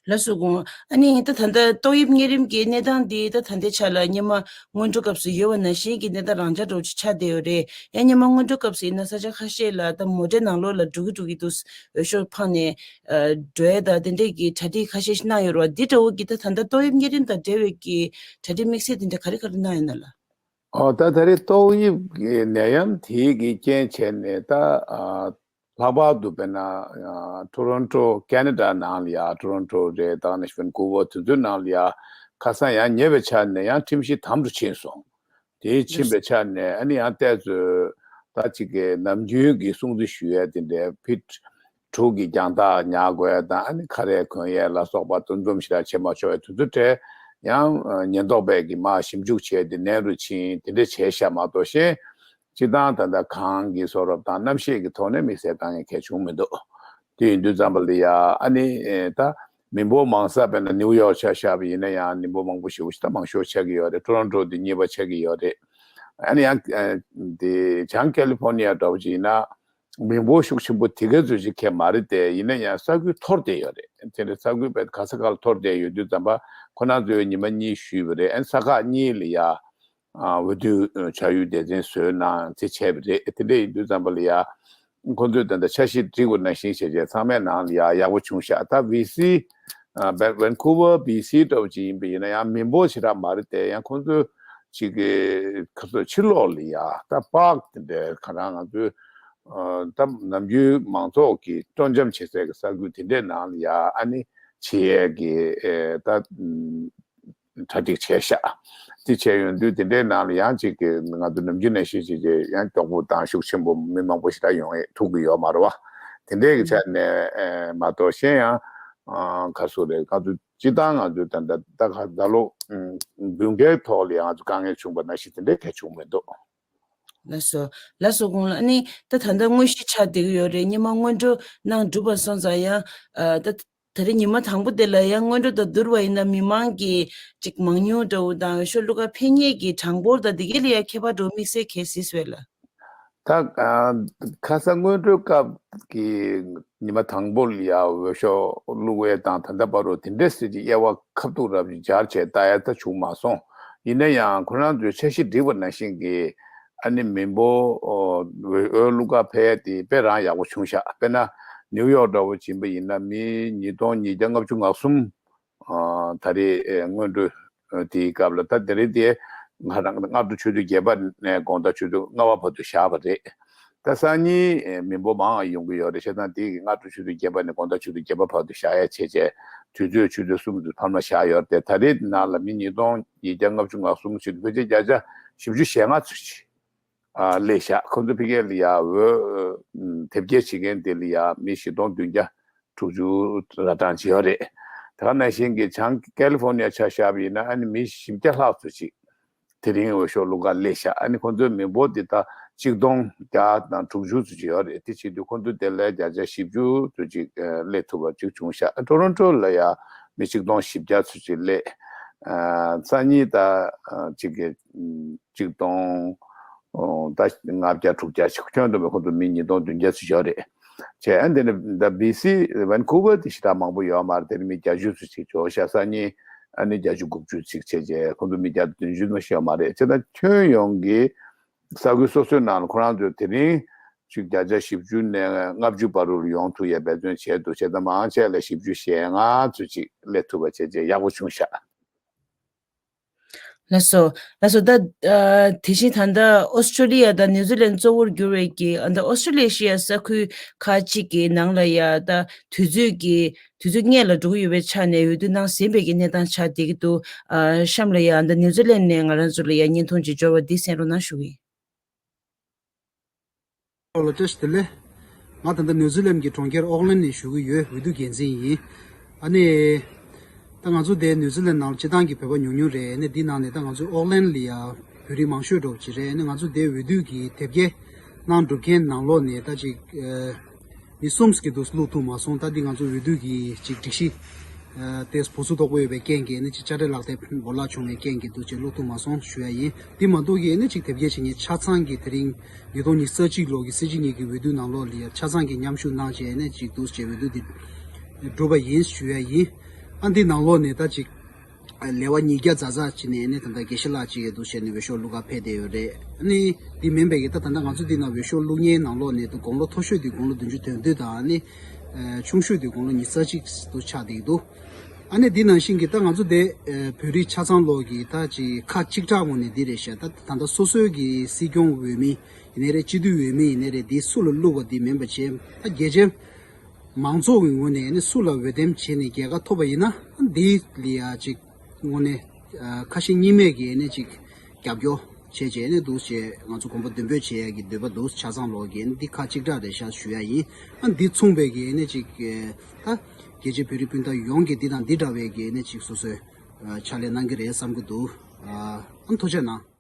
ལགས་སོ་སྐུ་ངོ། ཨ་ནི་ད་ད་ལྟ་ཏོག་དབྱིབས་གཉན་རིམས་ཀྱི་གནས་སྟངས་འདི་ད་ད་ལྟའི་ཆ་ལ་སྔོན་མ་སྔོན་འགྲོ་སྐབས་སུ་ཡོད་པ་ནང་བཞིན་གྱི་གནས་སྟངས་རང་འཇགས་འདྲ་བོ་ཅིག་ཆགས་བསྡད་ཡོད་རེད། ཡང་སྔོན་མ་སྔོན་འགྲོ་སྐབས་སུ་ཡིན་ན་ས་ཆ་ཁ་ཤས་ལ་ད་མོ་ཊའི་ནང་ལོགས་ལ་འགྲོ་གི་འགྲོ་གི་འདུག་འོས་ཤོག་འཕངས་ནས་འགྲོ་ཡ་ད་དེ་འདྲས་ཀྱི་གྲ་སྒྲིག་ཁ་ཤས་ཤིག་གནང་ཡོད་རེད་བ། འདི་འདྲ་བོ་གི་ད་ད་ལྟ་ཏོག་དབྱིབས་གཉན་རིམས་དང་འབྲེལ་བའི་གི་གྲ་སྒྲིག་དམིགས་བསལ་དེ་འདྲ་ག་རེ་ག་རེ་གནང་ཡོད་ན་ལགས། ཨོ་ད་ད་རེས་ཏོག་དབྱིབས་ཀྱི་ནད་ཡམས་དེའི་གི་རྐྱེན་བྱས་ནས་ད་ཨ་ལྷག་པར་དུ་དཔེར་ན་ཨ་ཊོ་རོན་ཊོ་ཁེ་ན་ཌ་ནང་ལ་ཡ་ཊོ་རོན་ཊོ་རེད། ད་ནི་ཝན་ཀུ་ཝར་དེ་ཚོའི་ནང་ལ་ཡ་ཁ་སང་ཡང་ཉེ་བའི་ཆར་ནས་ཡང་ཁྲིམས་གཞི་དམ་དུ་ཕྱིན་སོང་། དེ་ཕྱིན་པའི་ཆ་ནས་ཨ་ནི་ཡང་ཏོག་ཙམ་ད་ཅིག་གི་ནམ་རྒྱུན་གྱི་སྲུང་བརྩི་ཞུ་ཡས་དེ་འདྲའི་ཕིཊ་དྲུག་གི་རྒྱང་ཐག་ཉར་དགོས་ཡས་དང་ཨ་ནི་ཁ་རས་གོན་ཡས་ལ་སོགས་པ་འདུ་འཛོམས་ཞེ་དྲག་བྱེད་མ་ཆོག་ཡས་དེ་ཚོ་གྲས་ཡང་ཉེན་རྟོག་པས་ཀྱི་མར་ཞིབ་འཇུག་བྱས་ཏེ་ནན་རུ་ཕྱིན་དེ་འདྲ་བྱས་ཤག་མ་གཏོགས་གཞན་སྤྱིར་བཏང་ད་ལྟ་གང་གི་བཟོ་རབས་དང་རྣམ་ཤེས་ཀྱི་ཐོག་ནས་དམིགས་བསལ་དཀའ་ངལ་གལ་བྱུང་མི་འདུག་དེ་ཡིན་དུས་ཙམ་པ་ལ་ཡ་ཨ་ནི་ད། མི་འབོར་མང་ས་དཔེར་ན་ནིའུ་ཡོག་ཆ་བཞག་པ་ཡིན་ན་ཡང་མི་འབོར་མང་པོ་ཞེ་པོ་ཞིག་ད་མང་ཤོས་ཆགས་ཀྱི་ཡོད་རེད། ཊོ་རོན་ཊོ་དེ་གཉིས་པ་ཆགས་ཀྱི་ཡོད་རེད། ཨ་ནི་ཡང་དེ་བྱང་ཀེ་ལི་ཕོར་ནི་ཡ་འདྲ་པོ་ཅིག་ཡིན་ན་མི་འབོར་ཤུགས་ཆེན་པོ་དེ་ག་ཚོད་ཅིག་ཁེལ་མ་རེད་དེ། ཡིན་ན་ཡང་ས་ཁུལ་འཐོར་བསྡད་ཡོད་རེད། དེ་འདྲ་ས་ཁུལ་དཔེ་ག་ས་ག་ལ་འཐོར་བསྡད་ཡོད་དུས་ཙམ་པ་ཁོ་རང་ཚོས་ཉི་མ་གཉིས་ཞུས་པ་རེད། ཨ་ནི་ས་ཁག་གཉིས་ལ་ཡ། ཨ་འོས་བསྡུ་བྱ་ཡུལ་སྡེ་ཚན་བཟོས་གནང་དེ་བྱས་པ་རེད། དེ་འདྲ་ཡིན་དུས་ཙམ་པ་ལ་ཡ། ཁོང་ཚོས་ད་ལྟ་འཆར་གཞི་བསྒྲིགས་པ་ནང་བཞིན་བྱས་བྱས་ཚང་མའི་ནང་ལ་ཡ་ཡག་པོ་བྱུང་ཤག་ད་བྷི་སི་ཨ་བྷན་ཝན་ཁུ་ཝར་བྷི་སི་འདྲ་པོ་ཅིག་ཡིན་པ་ཡིན་ན་ཡང་མི་འབོར་ཞེ་དྲག་མ་རེད་དེ། ཡང་ཁོང་ཚོས་ཅིག་གི་ཁ་སོ་ཕྱི་ལོགས་ལ་ཡ་ད་པཱག་དེ་འདྲའི་ག་རང་ང་ཚོའི་ཨ་ད་ནམ་རྒྱུན་མང་ཚོགས་ཀྱི་སྤྲོ་འཆམ་བྱེད་སའི་གི་ས་ཁུལ་དེ་འདྲའི་ནང་ལ་ཡ་ཨ་ནི་བྱེད་ཡས་ཀྱི་ཨེ་ད། གྲ་སྒྲིག་བྱས་ཤག་དེ་བྱས་ཡོང་དུས་དེ་འདྲའི་ནང་ལ་ཡང་ཅིག་གི་ང་ཚོ་ནམ་རྒྱུན་ནས་ཤེས་བྱས་ཀྱི་ཡང་མགྱོགས་པོ་དང་ཤུགས་ཆེན་པོ་མི་མང་པོ་ཞིག་ད་ཡོང་ཡས་ཐུབ་ཀྱི་ཡོད་མ་རེད་བ། དེ་འདྲའི་གི་ཆ་ནས་ཨེ་མ་གཏོགས་གཞན་ཡང་ཨ་ག་སུ་རེད། ང་ཚོ་སྤྱི་བཏང་ང་ཚོ་ད་ལྟ་ད་ག་ད་ལོ་ཨུམ་དགུན་ཁའི་ཐོག་ལ་ཡང་ང་ཚོ་དཀའ་ངལ་བྱུང་པ་ནང་བཞིན་དེ་འདྲའི་གལ་བྱུང་མི་འདུག་ལགས་སོ། ལགས་སོ་དགུང་ལགས། ཨ་ནི་ད་ད་ལྟ་དངོས་གཞི་ཆགས་བསྡད་ཀྱི་ཡོད་རེད། སྔོན་མ་སྔོན་འགྲོ་གནང་གྲུབ་པ་སོང་ཙང་ཡང་ཨ་ད། ད་རེས་ཉི་མ་དང་པོ་དེ་ལ་ཡང་སྔོན་འགྲོ་དང་བསྡུར་བ་ཡིན་ན་མི་མང་གི་ཅིག་མང་ཉུང་འདྲ་བོ་དང་འོས་ཤོག་བླུག་ག་ཕེབས་མཁན་གྱི་གྲངས་འབོར་དང་དེ་གའི་ལ་ཡང་ཁྱད་པར་འདྲ་བོ་དམིགས་བསལ་གལ་སྲིད་སོས་ལ། ད་ཨ་ཁ་སང་སྔོན་འགྲོའི་སྐབས་ཀྱི་ཉི་མ་དང་པོ་ལ་ཡ་འོས་ཤོག་བླུག་པའི་དང་ད་ལྟ་བར་དུ་དེ་འདྲས་སྲིད་ཀྱི་དབྱེ་བ་ཁ་ཐུག་རབ་ཅིག་སྦྱར་བྱས་ལྟ་ཡ་ད་བྱུང་མ་སོང་། ཡིན་ན་ཡང་ཁོ་རང་ཚོའི་འཆར་གཞི་བསྒྲིགས་པ་ནང་བཞིན་གྱི་ཨ་ནི་མི་འབོར་འོས་འོས་བླུག་ག་ཕེབས་ཡ་དེ་དཔེ་རང་ཡག་པོ་བྱུང་ཤག་དཔེར་ན་ནིའུ་ཡོག་འདྲ་བོ་ཕྱིན་པ་ཡིན་ན་མི་ཉིས་སྟོང་ཉིས་བརྒྱ་ལྔ་བཅུ་ང་གསུམ། ཨ་ད་རེས་ཨེ་སྔོན་འགྲོ་ཨ་དེའི་སྐབས་ལ་ད་དེ་རིང་དེ་ང་རང་སྔ་དྲོ་ཆུ་ཚོད་བརྒྱད་པ་ནས་དགོང་དག་ཆུ་ཚོད་ལྔ་པ་བར་དུ་བཞག་པ་རེད། ད་སང་ཉིན་ཨེ་མི་འབོར་མང་བ་ཡོང་གི་ཡོད་རེད། བྱས་ཙང་དེ་གི་སྔ་དྲོ་ཆུ་ཚོད་བརྒྱད་པ་ནས་དགོང་དག་ཆུ་ཚོད་བརྒྱད་པ་བར་དུ་བཞག་ཡ་བྱས་བྱས་དུས་ཚོད་ཆུ་ཚོད་གསུམ་དུ་འཕར་མ་བཞག་ཡོད་རེད། ད་རེས་ནང་ལ་མི་ཉིས་སྟོང་ཉིས་བརྒྱ་ལྔ་བཅུ་ང་གསུམ་ཞིག་ཕལ་ཆེར་བརྒྱ་ཆ་བཞི་བཅུ་ཞེ་ལྔ་ཙམ་ཞིག་ཨ་སླེབས་ཤག་ཁོ་ཚོ་ཕ་གི་ལ་ཡ་འོས་ཨ་དེབ་སྐྱེལ་བྱེད་མཁན་དེ་ལ་ཡ་མི་བཞི་སྟོང་བདུན་བརྒྱ་དྲུག་ཅུ་ར་གྲངས་ཅིག་ཡོད་རེད། དེ་ག་ནང་བཞིན་གྱི་བྱང་ཀེ་ལི་ཧྥོ་ནི་ཡ་ཆ་བཞག་པ་ཡིན་ན་ཨ་ནི་མི་བཞི་བརྒྱ་ལྷག་ཙམ་ཅིག་དེ་རིང་འོས་ཤོག་བླུག་ག་སླེབས་ཤག་ཨ་ནི་ཁོ་ཚོའི་མི་འབོར་དེ་ད་གཅིག་སྟོང་བརྒྱ་དང་དྲུག་ཅུ་ཙམ་ཅིག་ཡོད་རེད། དེ་བྱེད་དུས་ཁོ་ཚོ་དེ་ལ་བརྒྱ་ཆ་བཞི་བཅུ་ཙམ་ཅིག་ཨ་སླེབས་ཐུབ་པ་ཅིག་བྱུང་ཤག་ཊོ་རོན་ཊོ་ལ་ཡ་མི་གཅིག་སྟོང་བཞི་བརྒྱ་ཙམ་ཅིག་སླེབས། ཨ་སང་ཉིན་ད་ཨ་གཅིག་གི་གཅིག་སྟོང་ཨོ་ད་ལྔ་བརྒྱ་དྲུག་བརྒྱ་ཞིག་ཁྱོན་བསྡོམས་པའི་ཁོ་ཚོ་མི་ཉིས་སྟོང་བདུན་བརྒྱ་ཙམ་ཡོད་རེད། བྱས་ཨ་འདི་ནི་ད་བྷི་སི་ཝན་ཀུ་ཝར་དེ་ཞེ་དྲག་མང་པོ་ཡོད་མ་རེད། དེ་ནི་མི་བརྒྱད་ཅུ་ཙམ་ཞིག་འབྱོར་ཤག་སང་ཉིན་ཨ་ནི་བརྒྱད་ཅུ་དགུ་བཅུ་ཙམ་བྱས་བྱས་ཁོ་ཚོ་མི་བརྒྱ་དང་བདུན་ཅུ་ཙམ་ཞིག་ཡོད་མ་རེད། བྱས་ད་ཁྱོན་ཡོངས་ཀྱི་ས་ཁུལ་སོ་སོའི་ནང་ལ་ཁོ་རང་ཚོས་དེ་རིང་ཅིག་བརྒྱ་ཆ་བཞི་བཅུ་ནས་ལྔ་བཅུ་བར་དུ་ཡོང་ཐུབ་ཡ་འབད་བརྩོན་བྱས་འདུག་བྱས་ད་མང་ཆེ་ལ་བཞི་བཅུ་ཞེ་ལྔ་ཙམ་ཅིག་སླེབས་ཐུབ་པ་བྱས་བྱས་ཡག་པོ་བྱུང་ཤག་ལགས་སོ། ལགས་སོ། ད་ཨ་དེ་བཞིན་ད་ལྟ་ཨོ་སི་ཀྲོ་ལི་ཡ་དང་ནིའུ་ཛི་ལན་གཙོ་བོར་གྱུར་བའི་གི་ཨ་ད་ཨོ་སི་ཀྲོ་ལི་ཡ་ཤི་ཡ་ས་ཁུལ་ཁག་ཅིག་གི་ནང་ལ་ཡ་ད་དུས་ཚོད་ཀྱི་དུས་ཚོད་སྔས་ལ་འགྲོ་གི་ཡོད་པའི་ཆ་ནས་འོས་བསྡུ་གནང་ཟིན་པའི་གི་གནས་སྟངས་ཆགས་བསྡད་ཀྱི་འདུག་ཨ་གཤམ་ལ་ཡ་ཨ་ད་ནིའུ་ཛི་ལན་ནས་ང་རང་ཚོ་ལ་ཡ་བརྙན་ཐུང་ཅིག་འབྱོར་བ་འདི་གསན་རོགས་གནང་ཞུ་གི་ཡིན། ལ་བཀྲ་ཤིས་བདེ་ལེགས། ང་ད་ལྟ་ནིའུ་ཛི་ལན་གྱི་གྲོང་ཁྱེར་ཨོག་ལན་ནས་བཞུགས་ཀྱི་ཡོད། འོས་བསྡུ་འགན་འཛིན་ཡིན། ཨ་ནི། ད་ང་ཚོ་དེ་ནིའུ་ཛི་ལན་ནང་ལ་སྤྱི་བཏང་གི་བོད་པ་ཉུང་ཉུང་རེད། ཨ་ནི་འདི་ནང་ནས་ད་ང་ཚོ་ཨོག་ལན་ལ་ཡ་བོད་རིགས་མང་ཤོས་འདྲ་བོ་ཅིག་རེད། ཨ་ནི་ང་ཚོ་དེ་འོས་བསྡུ་གི་དེབ་སྐྱེལ་གནང་གྲུབ་མཁན་ནང་ལོགས་ནས་ད་ཅིག་ཨ་མི་གསུམ་ཞིག་འདུག་བླུག་ཐུབ་མ་སོང་། ད་འདི་ང་ཚོ་འོས་བསྡུ་གི་ཅིག་སྒྲིག་གཞི། ཨ་དེ་བུ་ཚུགས་དོག་པོ་ཡོད་པའི་རྐྱེན་གྱིས་ནི་ཅིག་དཔྱ་ཁྲལ་ལག་དེབ་བོར་བརླག་བྱུང་བའི་རྐྱེན་གྱིས་འདུག་ཅེས་བླུག་ཐུབ་མ་སོང་ཞུ་ཡ་ཡིན། འདི་མ་གཏོགས་ཀྱི་ནི་ཅིག་དེབ་སྐྱེལ་བྱེད་མཁན་ཆ་ཚང་གི་དེ་རིང་ཉིས་སྟོང་ཉི་ཤུ་རྩ་གཅིག་ལོ་གི་སྲིད་སྤྱི་གཉིས་ཀྱི་འོས་བསྡུ་ནང་ལོགས་ལ་ཡ་ཆ་ཚང་གི་མཉམ་ཞུགས་གནང་བྱས་ནི་ཅིག་འདུག་ཅེས་འོས་བསྡུ་འདི་གྲུབ་པ་ཡིན་ཞུ་ཡ་ཡིན། ཨ་འདི་ནང་ལོགས་ནས་ད་ཅིག་ལེ་བ་ཉིས་བརྒྱ་ཛ་ཛ་ཅིག་ནས་ནི་ད་ལྟ་དགེ་བཤེས་ལགས་ཅིག་ཡོད་འདུག་བྱས་ནས་འོས་ཤོག་བླུག་ག་ཕེབས་བསྡད་ཡོད་རེད། ཨ་ནི་འདི་མིན་པའི་གི་ད་ད་ལྟ་ང་ཚོ་འདི་ནང་འོས་ཤོག་བླུག་མཁན་ནང་ལོགས་ནས་ད་དགུང་ལོ་མཐོ་ཤོས་དེ་དགུང་ལོ་བདུན་ཅུ་དོན་བདུན་དང་ཨ་ནི་ཆུང་ཤོས་དེ་དགུང་ལོ་ཉི་ཤུ་རྩ་གཅིག་ཏུ་ཆགས་བསྡད་ཀྱི་འདུག་ཨ་ནི་འདི་ནང་བཞིན་གྱི་ད་ང་ཚོ་དེ་ཨ་བོད་རིགས་ཆ་ཚང་ལོག་གི་ད་ཅིག་ཁ་གཅིག་གྲགས་ངོས་ནས་འདི་རེད་ཤག་ད་ད་ལྟ་སོ་སོའི་གི་སྲིད་སྐྱོང་འོས་མི་ཡིན་ནའི་རེད། སྤྱི་འཐུས་འོས་མི་ཡིན་ནའི་རེད། འདི་སུ་ལ་བླུགས་པ་འདི་མིན་པ་བྱས་ད་རྒྱལ་སྤྱིའི་མང་ཚོགས་ཀྱི་ངོས་ནས་ནི་སུ་ལ་འོས་འདེམས་བྱས་ནས་རྒྱལ་ཁ་ཐོབ་པ་ཡིན་ན་འདི་ལ་ཡ་ཅིག་དངོས་གནས་ཨ་ཁ་ཞེ་གཉིས་མེད་ཀྱི་ནི་ཅིག་རྒྱབ་སྐྱོར་བྱས་བྱས་ནི་འདུག་ཅེས་ང་ཚོ་གོམ་པ་མདུན་སྤོས་བྱེད་ཡ་གི་འདོད་པ་འདུག་ཆ་ཚང་ལོག་གི་ནི་འདི་ཁ་གཅིག་གྲགས་རེད་ཤག་ཞུ་ཡ་ཡིན། ཨ་འདི་མཚུངས་པའི་གི་ནི་ཅིག་ད་རྒྱལ་སྤྱིའི་བོད་རིགས་སྤུན་ཟླ་ཡོངས་ཀྱིས་འདི་དང་འདི་འདྲ་བའི་གི་ནི་ཅིག་སོ་སོའི་ཨ་ཕྱག་ལས་གནང་གི་རེད་བསམ་གི་འདུག་ཨ་ཐུགས་རྗེ་གནང་།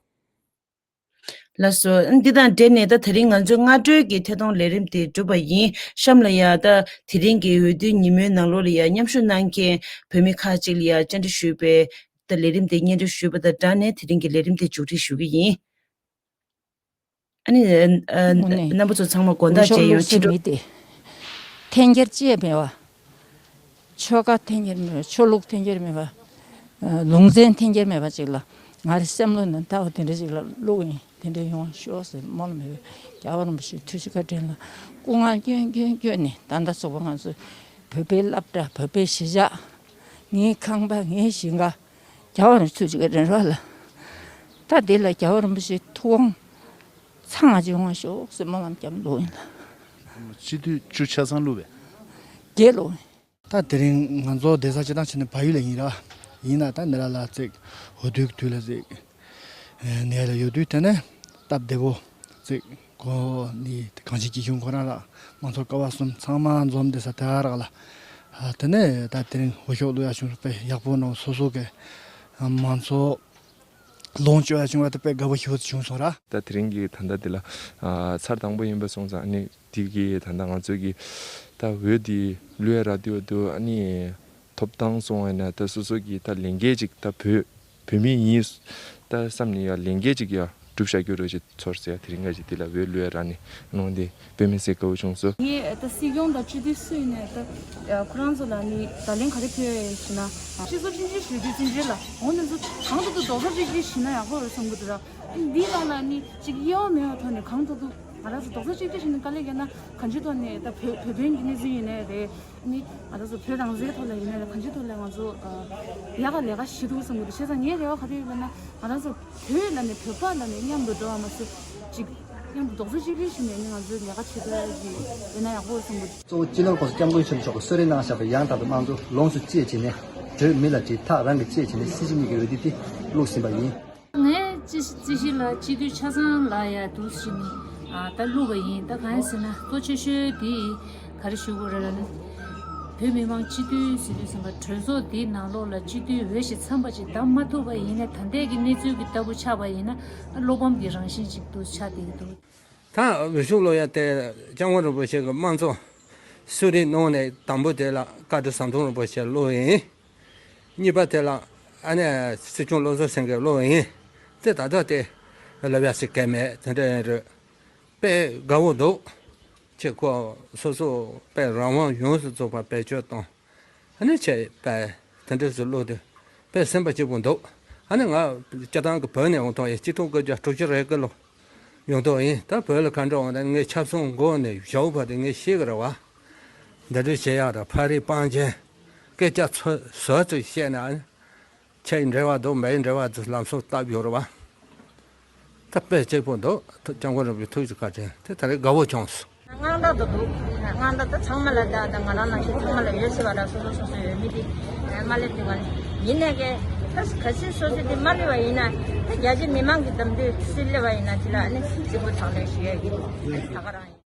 ལགས་སོ། འདི་དང་འབྲེལ་ནས་ད་དེ་རིང་ང་ཚོའི་སྔ་དྲོའི་གི་ཐད་གཏོང་ལས་རིམ་དེ་གྲུབ་པ་ཡིན། གཤམ་ལ་ཡ་ད་དེ་རིང་གི་འོས་བསྡུའི་ཉིན་མོའི་ནང་ལོགས་ལ་ཡ་མཉམ་ཞུགས་གནང་མཁན་བོད་མི་ཁག་ཅིག་ལ་ཡ་བཅར་འདྲི་ཞུས་པའི་ད་ལས་རིམ་དེ་སྙན་སྒྲོན་ཞུས་པ་དང་སྦྲགས་ནས་དེ་རིང་གི་ལས་རིམ་དེ་མཇུག་སྒྲིལ་ཞུ་གི་ཡིན། ཨ་ནི་ཨ་དངོས་གནས་རྣམ་པ་ཚོ་ཚང་མ་དགོང་དག་འོས་ཤོག་བཅས་ཡོང་བླུགས་ཕྱི་སེམས་དྲོ། མི་དེ་འཐེན་འཁྱེར་ཅི་ཡང་མེད་པ། ཆོལ་ཁ་འཐེན་འཁྱེར་མེད་པ། ཆོས་ལུགས་འཐེན་འཁྱེར་མེད་པ། ལུང་ཚན་འཐེན་འཁྱེར་མེད་པ་ཅིག་ལ་ང་རའི་སེམས་ལ་ནི་ལྟ་བ་དེ་འདྲ་ཅིག་ལ་བླུགས་ཡིན། དེ་འདྲ་ཡོང་བ་ཤོག་ཟེར་སྨོན་ལམ་ཡོད། རྒྱལ་བ་རིན་པོ་ཆེའི་ཐུགས་རྗེ་བཀའ་དྲིན་ལ་སྐུ་ངལ་སྐྱོན་སྐྱོན་སྐྱོན་ནས་ད་ལྟ་ཚོགས་པ་ང་ཚོ་བོད་པའི་སློབ་གྲྭ། བོད་པའི་གཞིས་ཆགས། ངའི་ཁང་པ། ངའི་ཞིང་ཁ། རྒྱལ་བ་རིན་པོ་ཆེའི་ཐུགས་རྗེ་བཀའ་དྲིན་རོགས་ལ། ད་དེ་ལ་རྒྱལ་བ་རིན་པོ་ཆེའི་ཐུགས་དགོངས་ཚང་བ་ཅིག་ཡོང་བ་ཤོག་ཟེར་སྨོན་ལམ་རྒྱབ་བླུགས་ཡིན་ལ། སྤྱི་འཐུས་བཅུ་ཆ་ཚང་བླུགས་པས། བརྒྱད་བླུགས་ཡིན། ད་དེ་རིང་ང་ཚོ་བསྡད་ས་སྤྱིར་བཏང་བྱས་ན་བལ་ཡུལ་ལ་ཡིན་ར། ཡིན་ན་ད་འདི་ར་ལ་ཅིག་འོས་བསྡུའི་དུས་ལ་ཅིག་ནས་ལ་ཡོད་དུས་དེ་ནས་སྟབས་བདེ་པོ་ཅིག་གོ་ནི་གངས་ཅན་སྐྱིད་གཤོངས་ཁོ་རང་ར་མང་ཚོགས་ཀ་བ་གསུམ་ཚང་མ་འཛོམས་བསྡད་ས་དེ་ར་ལ། དེ་ནས་ད་དེ་རིང་འོས་ཤོག་བླུག་ཡ་བྱུང་བས་ཡག་པོ་ནོ། སོ་སོ་གི་མང་ཚོགས་ལོངས་སྤྱོད་ཡ་བྱུང་བ་དེ་དཔེ་དགའ་པོ་ཞེ་པོ་བྱུང་སོང་ར། ད་དེ་རིང་གི་ད་ལྟ་འདི་ལ་ཨ་ཚར་དང་པོ་ཡིན་པ་སོང་ཙང་ཨ་ནི་འདི་གི་ད་ལྟ་ང་ཚོ་གི་ད་ ད་འོས་འདི་བླུག་ཡ་རག་དུས་འོ་དུ་ཨ་ནི་ཐོབ་ཐང་སོང་བ་ན་ད་སོ་སོ་གི་ད་ལས་འགན་ཅིག་ད་བོད་བོད་མི་ཡིན་ད་བསམ་ནས་ཡ་ལས་འགན་ཅིག་ཡ་སྒྲུབ་བྱ་རྒྱུ་རོ་ཅིག་ཚོར་ཟེར་ཡ་དེ་རིང་ག་ཅིག་དེ་ལ་འོས་བླུག་ཡ་རག་ནས་ནོ་འདི་དཔེ་མི་སྲིད་དགའ་བོ་བྱུང་སོ། ངས་ད་སྲིད་སྐྱོང་དང་སྤྱི་འཐུས་སུ་ཡིན་ནས་ད་ཁོ་རང་ཚོ་ལ་ནི་བརྡ་ལན་ག་རེ་ཕུལ་ཡ་ཡིན་ཞུ་ན། སྤྱི་ཚོགས་ཆུང་ཆུང་ཞུ་དུས་བཙན་བྱོལ་ལ་འོང་དེ་ཚོ་གང་ཐུབ་ཐུབ་རྡོག་རྩ་གཅིག་སྒྲིལ་ཞུས་ན་ཡག་པོ་རེད་བསམ་གི་འདུག་ར། འདིའི་ནང་ལ་ནི་ཅིག་དབྱེ་བ་མེད་པའི་ཐོག་ནས་གང་ཐུབ་ཐུབ་ང་རང་ཚོ་རྡོག་རྩ་གཅིག་སྒྲིལ་ཞུས་ན་དཀའ་ལས་བརྒྱབ་ན་གང་ཅིའི་ཐོག་ནས་ད་བོད་བོད་དོན་གྱི་གནས་ཚུལ་ཡིན་ནའི་རེད། ནི་ང་རང་ཚོ་བོད་རང་བཙན་ཐོག་ལ་ཡིན་ནའི་རེད། གང་ཅིའི་ཐོག་ལ་ང་ཚོ་ཡག་ག་ལས་ཀ་བྱེད་ཐུབ་བསམ་གི་འདུག་བྱས་ཙང་ངའི་རེ་བ་ག་རེ་ཡོད་ལབ་ན་ང་རང་ཚོ་བོད་ལ་ནི་བོད་པ་ལ་ནི་མཉམ་དུ་འགྲོ་བ་མ་ཟད་ཅིག་མཉམ་དུ་རྡོག་རྩ་གཅིག་སྒྲིལ་ཞུས་ནས་ནི་ང་ཚོས་ལས་ཀ་བྱེད་ཐུབ་ཡ་ཅིག་ཡོད་ན་ཡག་པོ་བསམ་གི་འདུག་གཙོ་བོ་སྤྱི་ནོར་༸གོང་ས་༸སྐྱབས་མགོན་ཆེན་པོ་མཆོག་གིས་གསོལ་རས་གནང་བཞག་པའི་ཡང་དག་པའི་དམངས་གཙོ་ལོངས་སུ་སྤྱད་བྱས་ནས་བོད་མི་ལ་བྱས་ཐག་རང་གིས་བཅད་བྱས་ནས་སྲིད་སྤྱི་གཉིས་ཀྱི་འོས་བསྡུ་དེ་བླུགས་ཟིན་པ་ཡིན། ངས་ཅི་ཅི་ཞིག་ལ་སྤྱི་འཐུས་ཆ་ཚང་ལ་ཡ་འདུག་ཟེར་ནས་ཨ་ད་བླུགས་པ་ཡིན། ད་གང་ཡིན་ཟེར་ན་གཙོ་ཆེ་ཤོས་དེ་ག་རེ་ཞུ་དགོས་རེད་ལབ་ན། བོད་མི་མང་སྤྱི་འཐུས་ཟེར་དུས་ཙམ་པ་གྲོས་ཚོགས་འདིའི་ནང་ལོགས་ལ་སྤྱི་འཐུས་འོས་ཤིང་འཚམས་པ་ཅིག་བདམས་མ་ཐུབ་པ་ཡིན་ན་ད་ལྟའི་གི་གནས་ཚུལ་གྱི་ལྟ་བུ་ཆགས་པ་ཡིན་ན་བློ་ཕམ་གྱི་རང་བཞིན་ཅིག་ཏུ་ཆགས་བསྡད་ཀྱི་འདུག་ད་འོས་ཤོག་བླུགས་ཡ་དེ་སྐྱབས་མགོན་རིན་པོ་ཆེ་གི་དམངས་གཙོ་གསོལ་རས་གནང་ནས་དང་པོ་དེ་ལ་བཀའ་དྲིན་ཟམ་གདོང་རིན་པོ་ཆེ་བླུགས་ཡིན། གཉིས་པ་དེ་ལ་ཨ་ནེ་སྲིད་སྐྱོང་བློ་བཟང་སེང་གེ་བླུགས་ཡིན། དེ་ད་ལྟ་དེ་ལབ་ཡ་ཞིག་གལ་མེད་དེ་འདྲ་ཡིན་རེད། དཔེ་དགའ་བོ་འདུག་ཁྱེད་ཁོ་སོ་སོ་དཔེ་རང་དབང་ཡོངས་སུ་རྫོགས་པ་བེད་སྤྱོད་བཏང་། ཨ་ནི་ཁྱེད་དཔེ་དེ་འདྲ་ཞིག་བླུགས་དུས་དཔེ་སེམས་པ་སྐྱིད་པོ་འདུག་ཨ་ནི་ང་སྤྱིར་བཏང་གི་བོད་ནས་ཡོང་ཐོག་ཡིན། གཅིག་སྟོང་དགུ་བརྒྱ་དྲུག་ཅུ་རེ་དགུ་ལོ་ཡོང་ཐོག་ཡིན། ད་བོད་ལ་ག་འདྲ་འོང་ན་ངས་ཆབ་སྲིད་མགོ་ནས་བཞག་བར་དུ་ངས་ཤེས་གི་རེད་བ། འདི་འདྲ་བྱེད་ཡག་དང་ཕ་རི་པང་ཆེན་སྐད་ཆ་ཚོད་ཟོ་ཚོད་བཤད་ན་ཨ་ནི། ཆེས་འབྲེལ་བ་འདུག་མེད་འབྲེལ་བ་འདུག་ལམ་སང་བཏབ་ཡོད་རེད་བ། ད་དཔེ་གཅིག་པོ་འདུག་སྐྱབས་མགོན་རིན་པོ་ཆེ་ཐུགས་རྗེ་བཀའ་དྲིན་དེ་ད་རེས་དགའ་བོ་བྱུང་སོང་། དངངས་སྐྲག་ཏུ་འདུག་དངངས་སྐྲག་ད་ཚང་མ་ལ་ད་ད་ང་རང་ནང་བཞིན་ཚང་མ་ལ་ཡོད་ཟེར་བ་ར། སོ་སོ་སོ་སོའི་འོས་མི་དེ་མ་སླེབས་དུས་ག་ནས་ཡིན་ནས་ཀྱི་ད་ག་ཚོད་སོ་སོ་དེ་མ་སླེབས་པ་ཡིན་ན་ད་རྒྱ་ཆེ་མི་མང་གི་འདེམས་ཐོན་སུ་སླེབས་པ་ཡིན་ན་དེ་ལ་ཨ་ནི་སྐྱིད་པོ་ཚང་ལས་ཞུ་ཡ་གི་ད་ག་རང་ཡིན།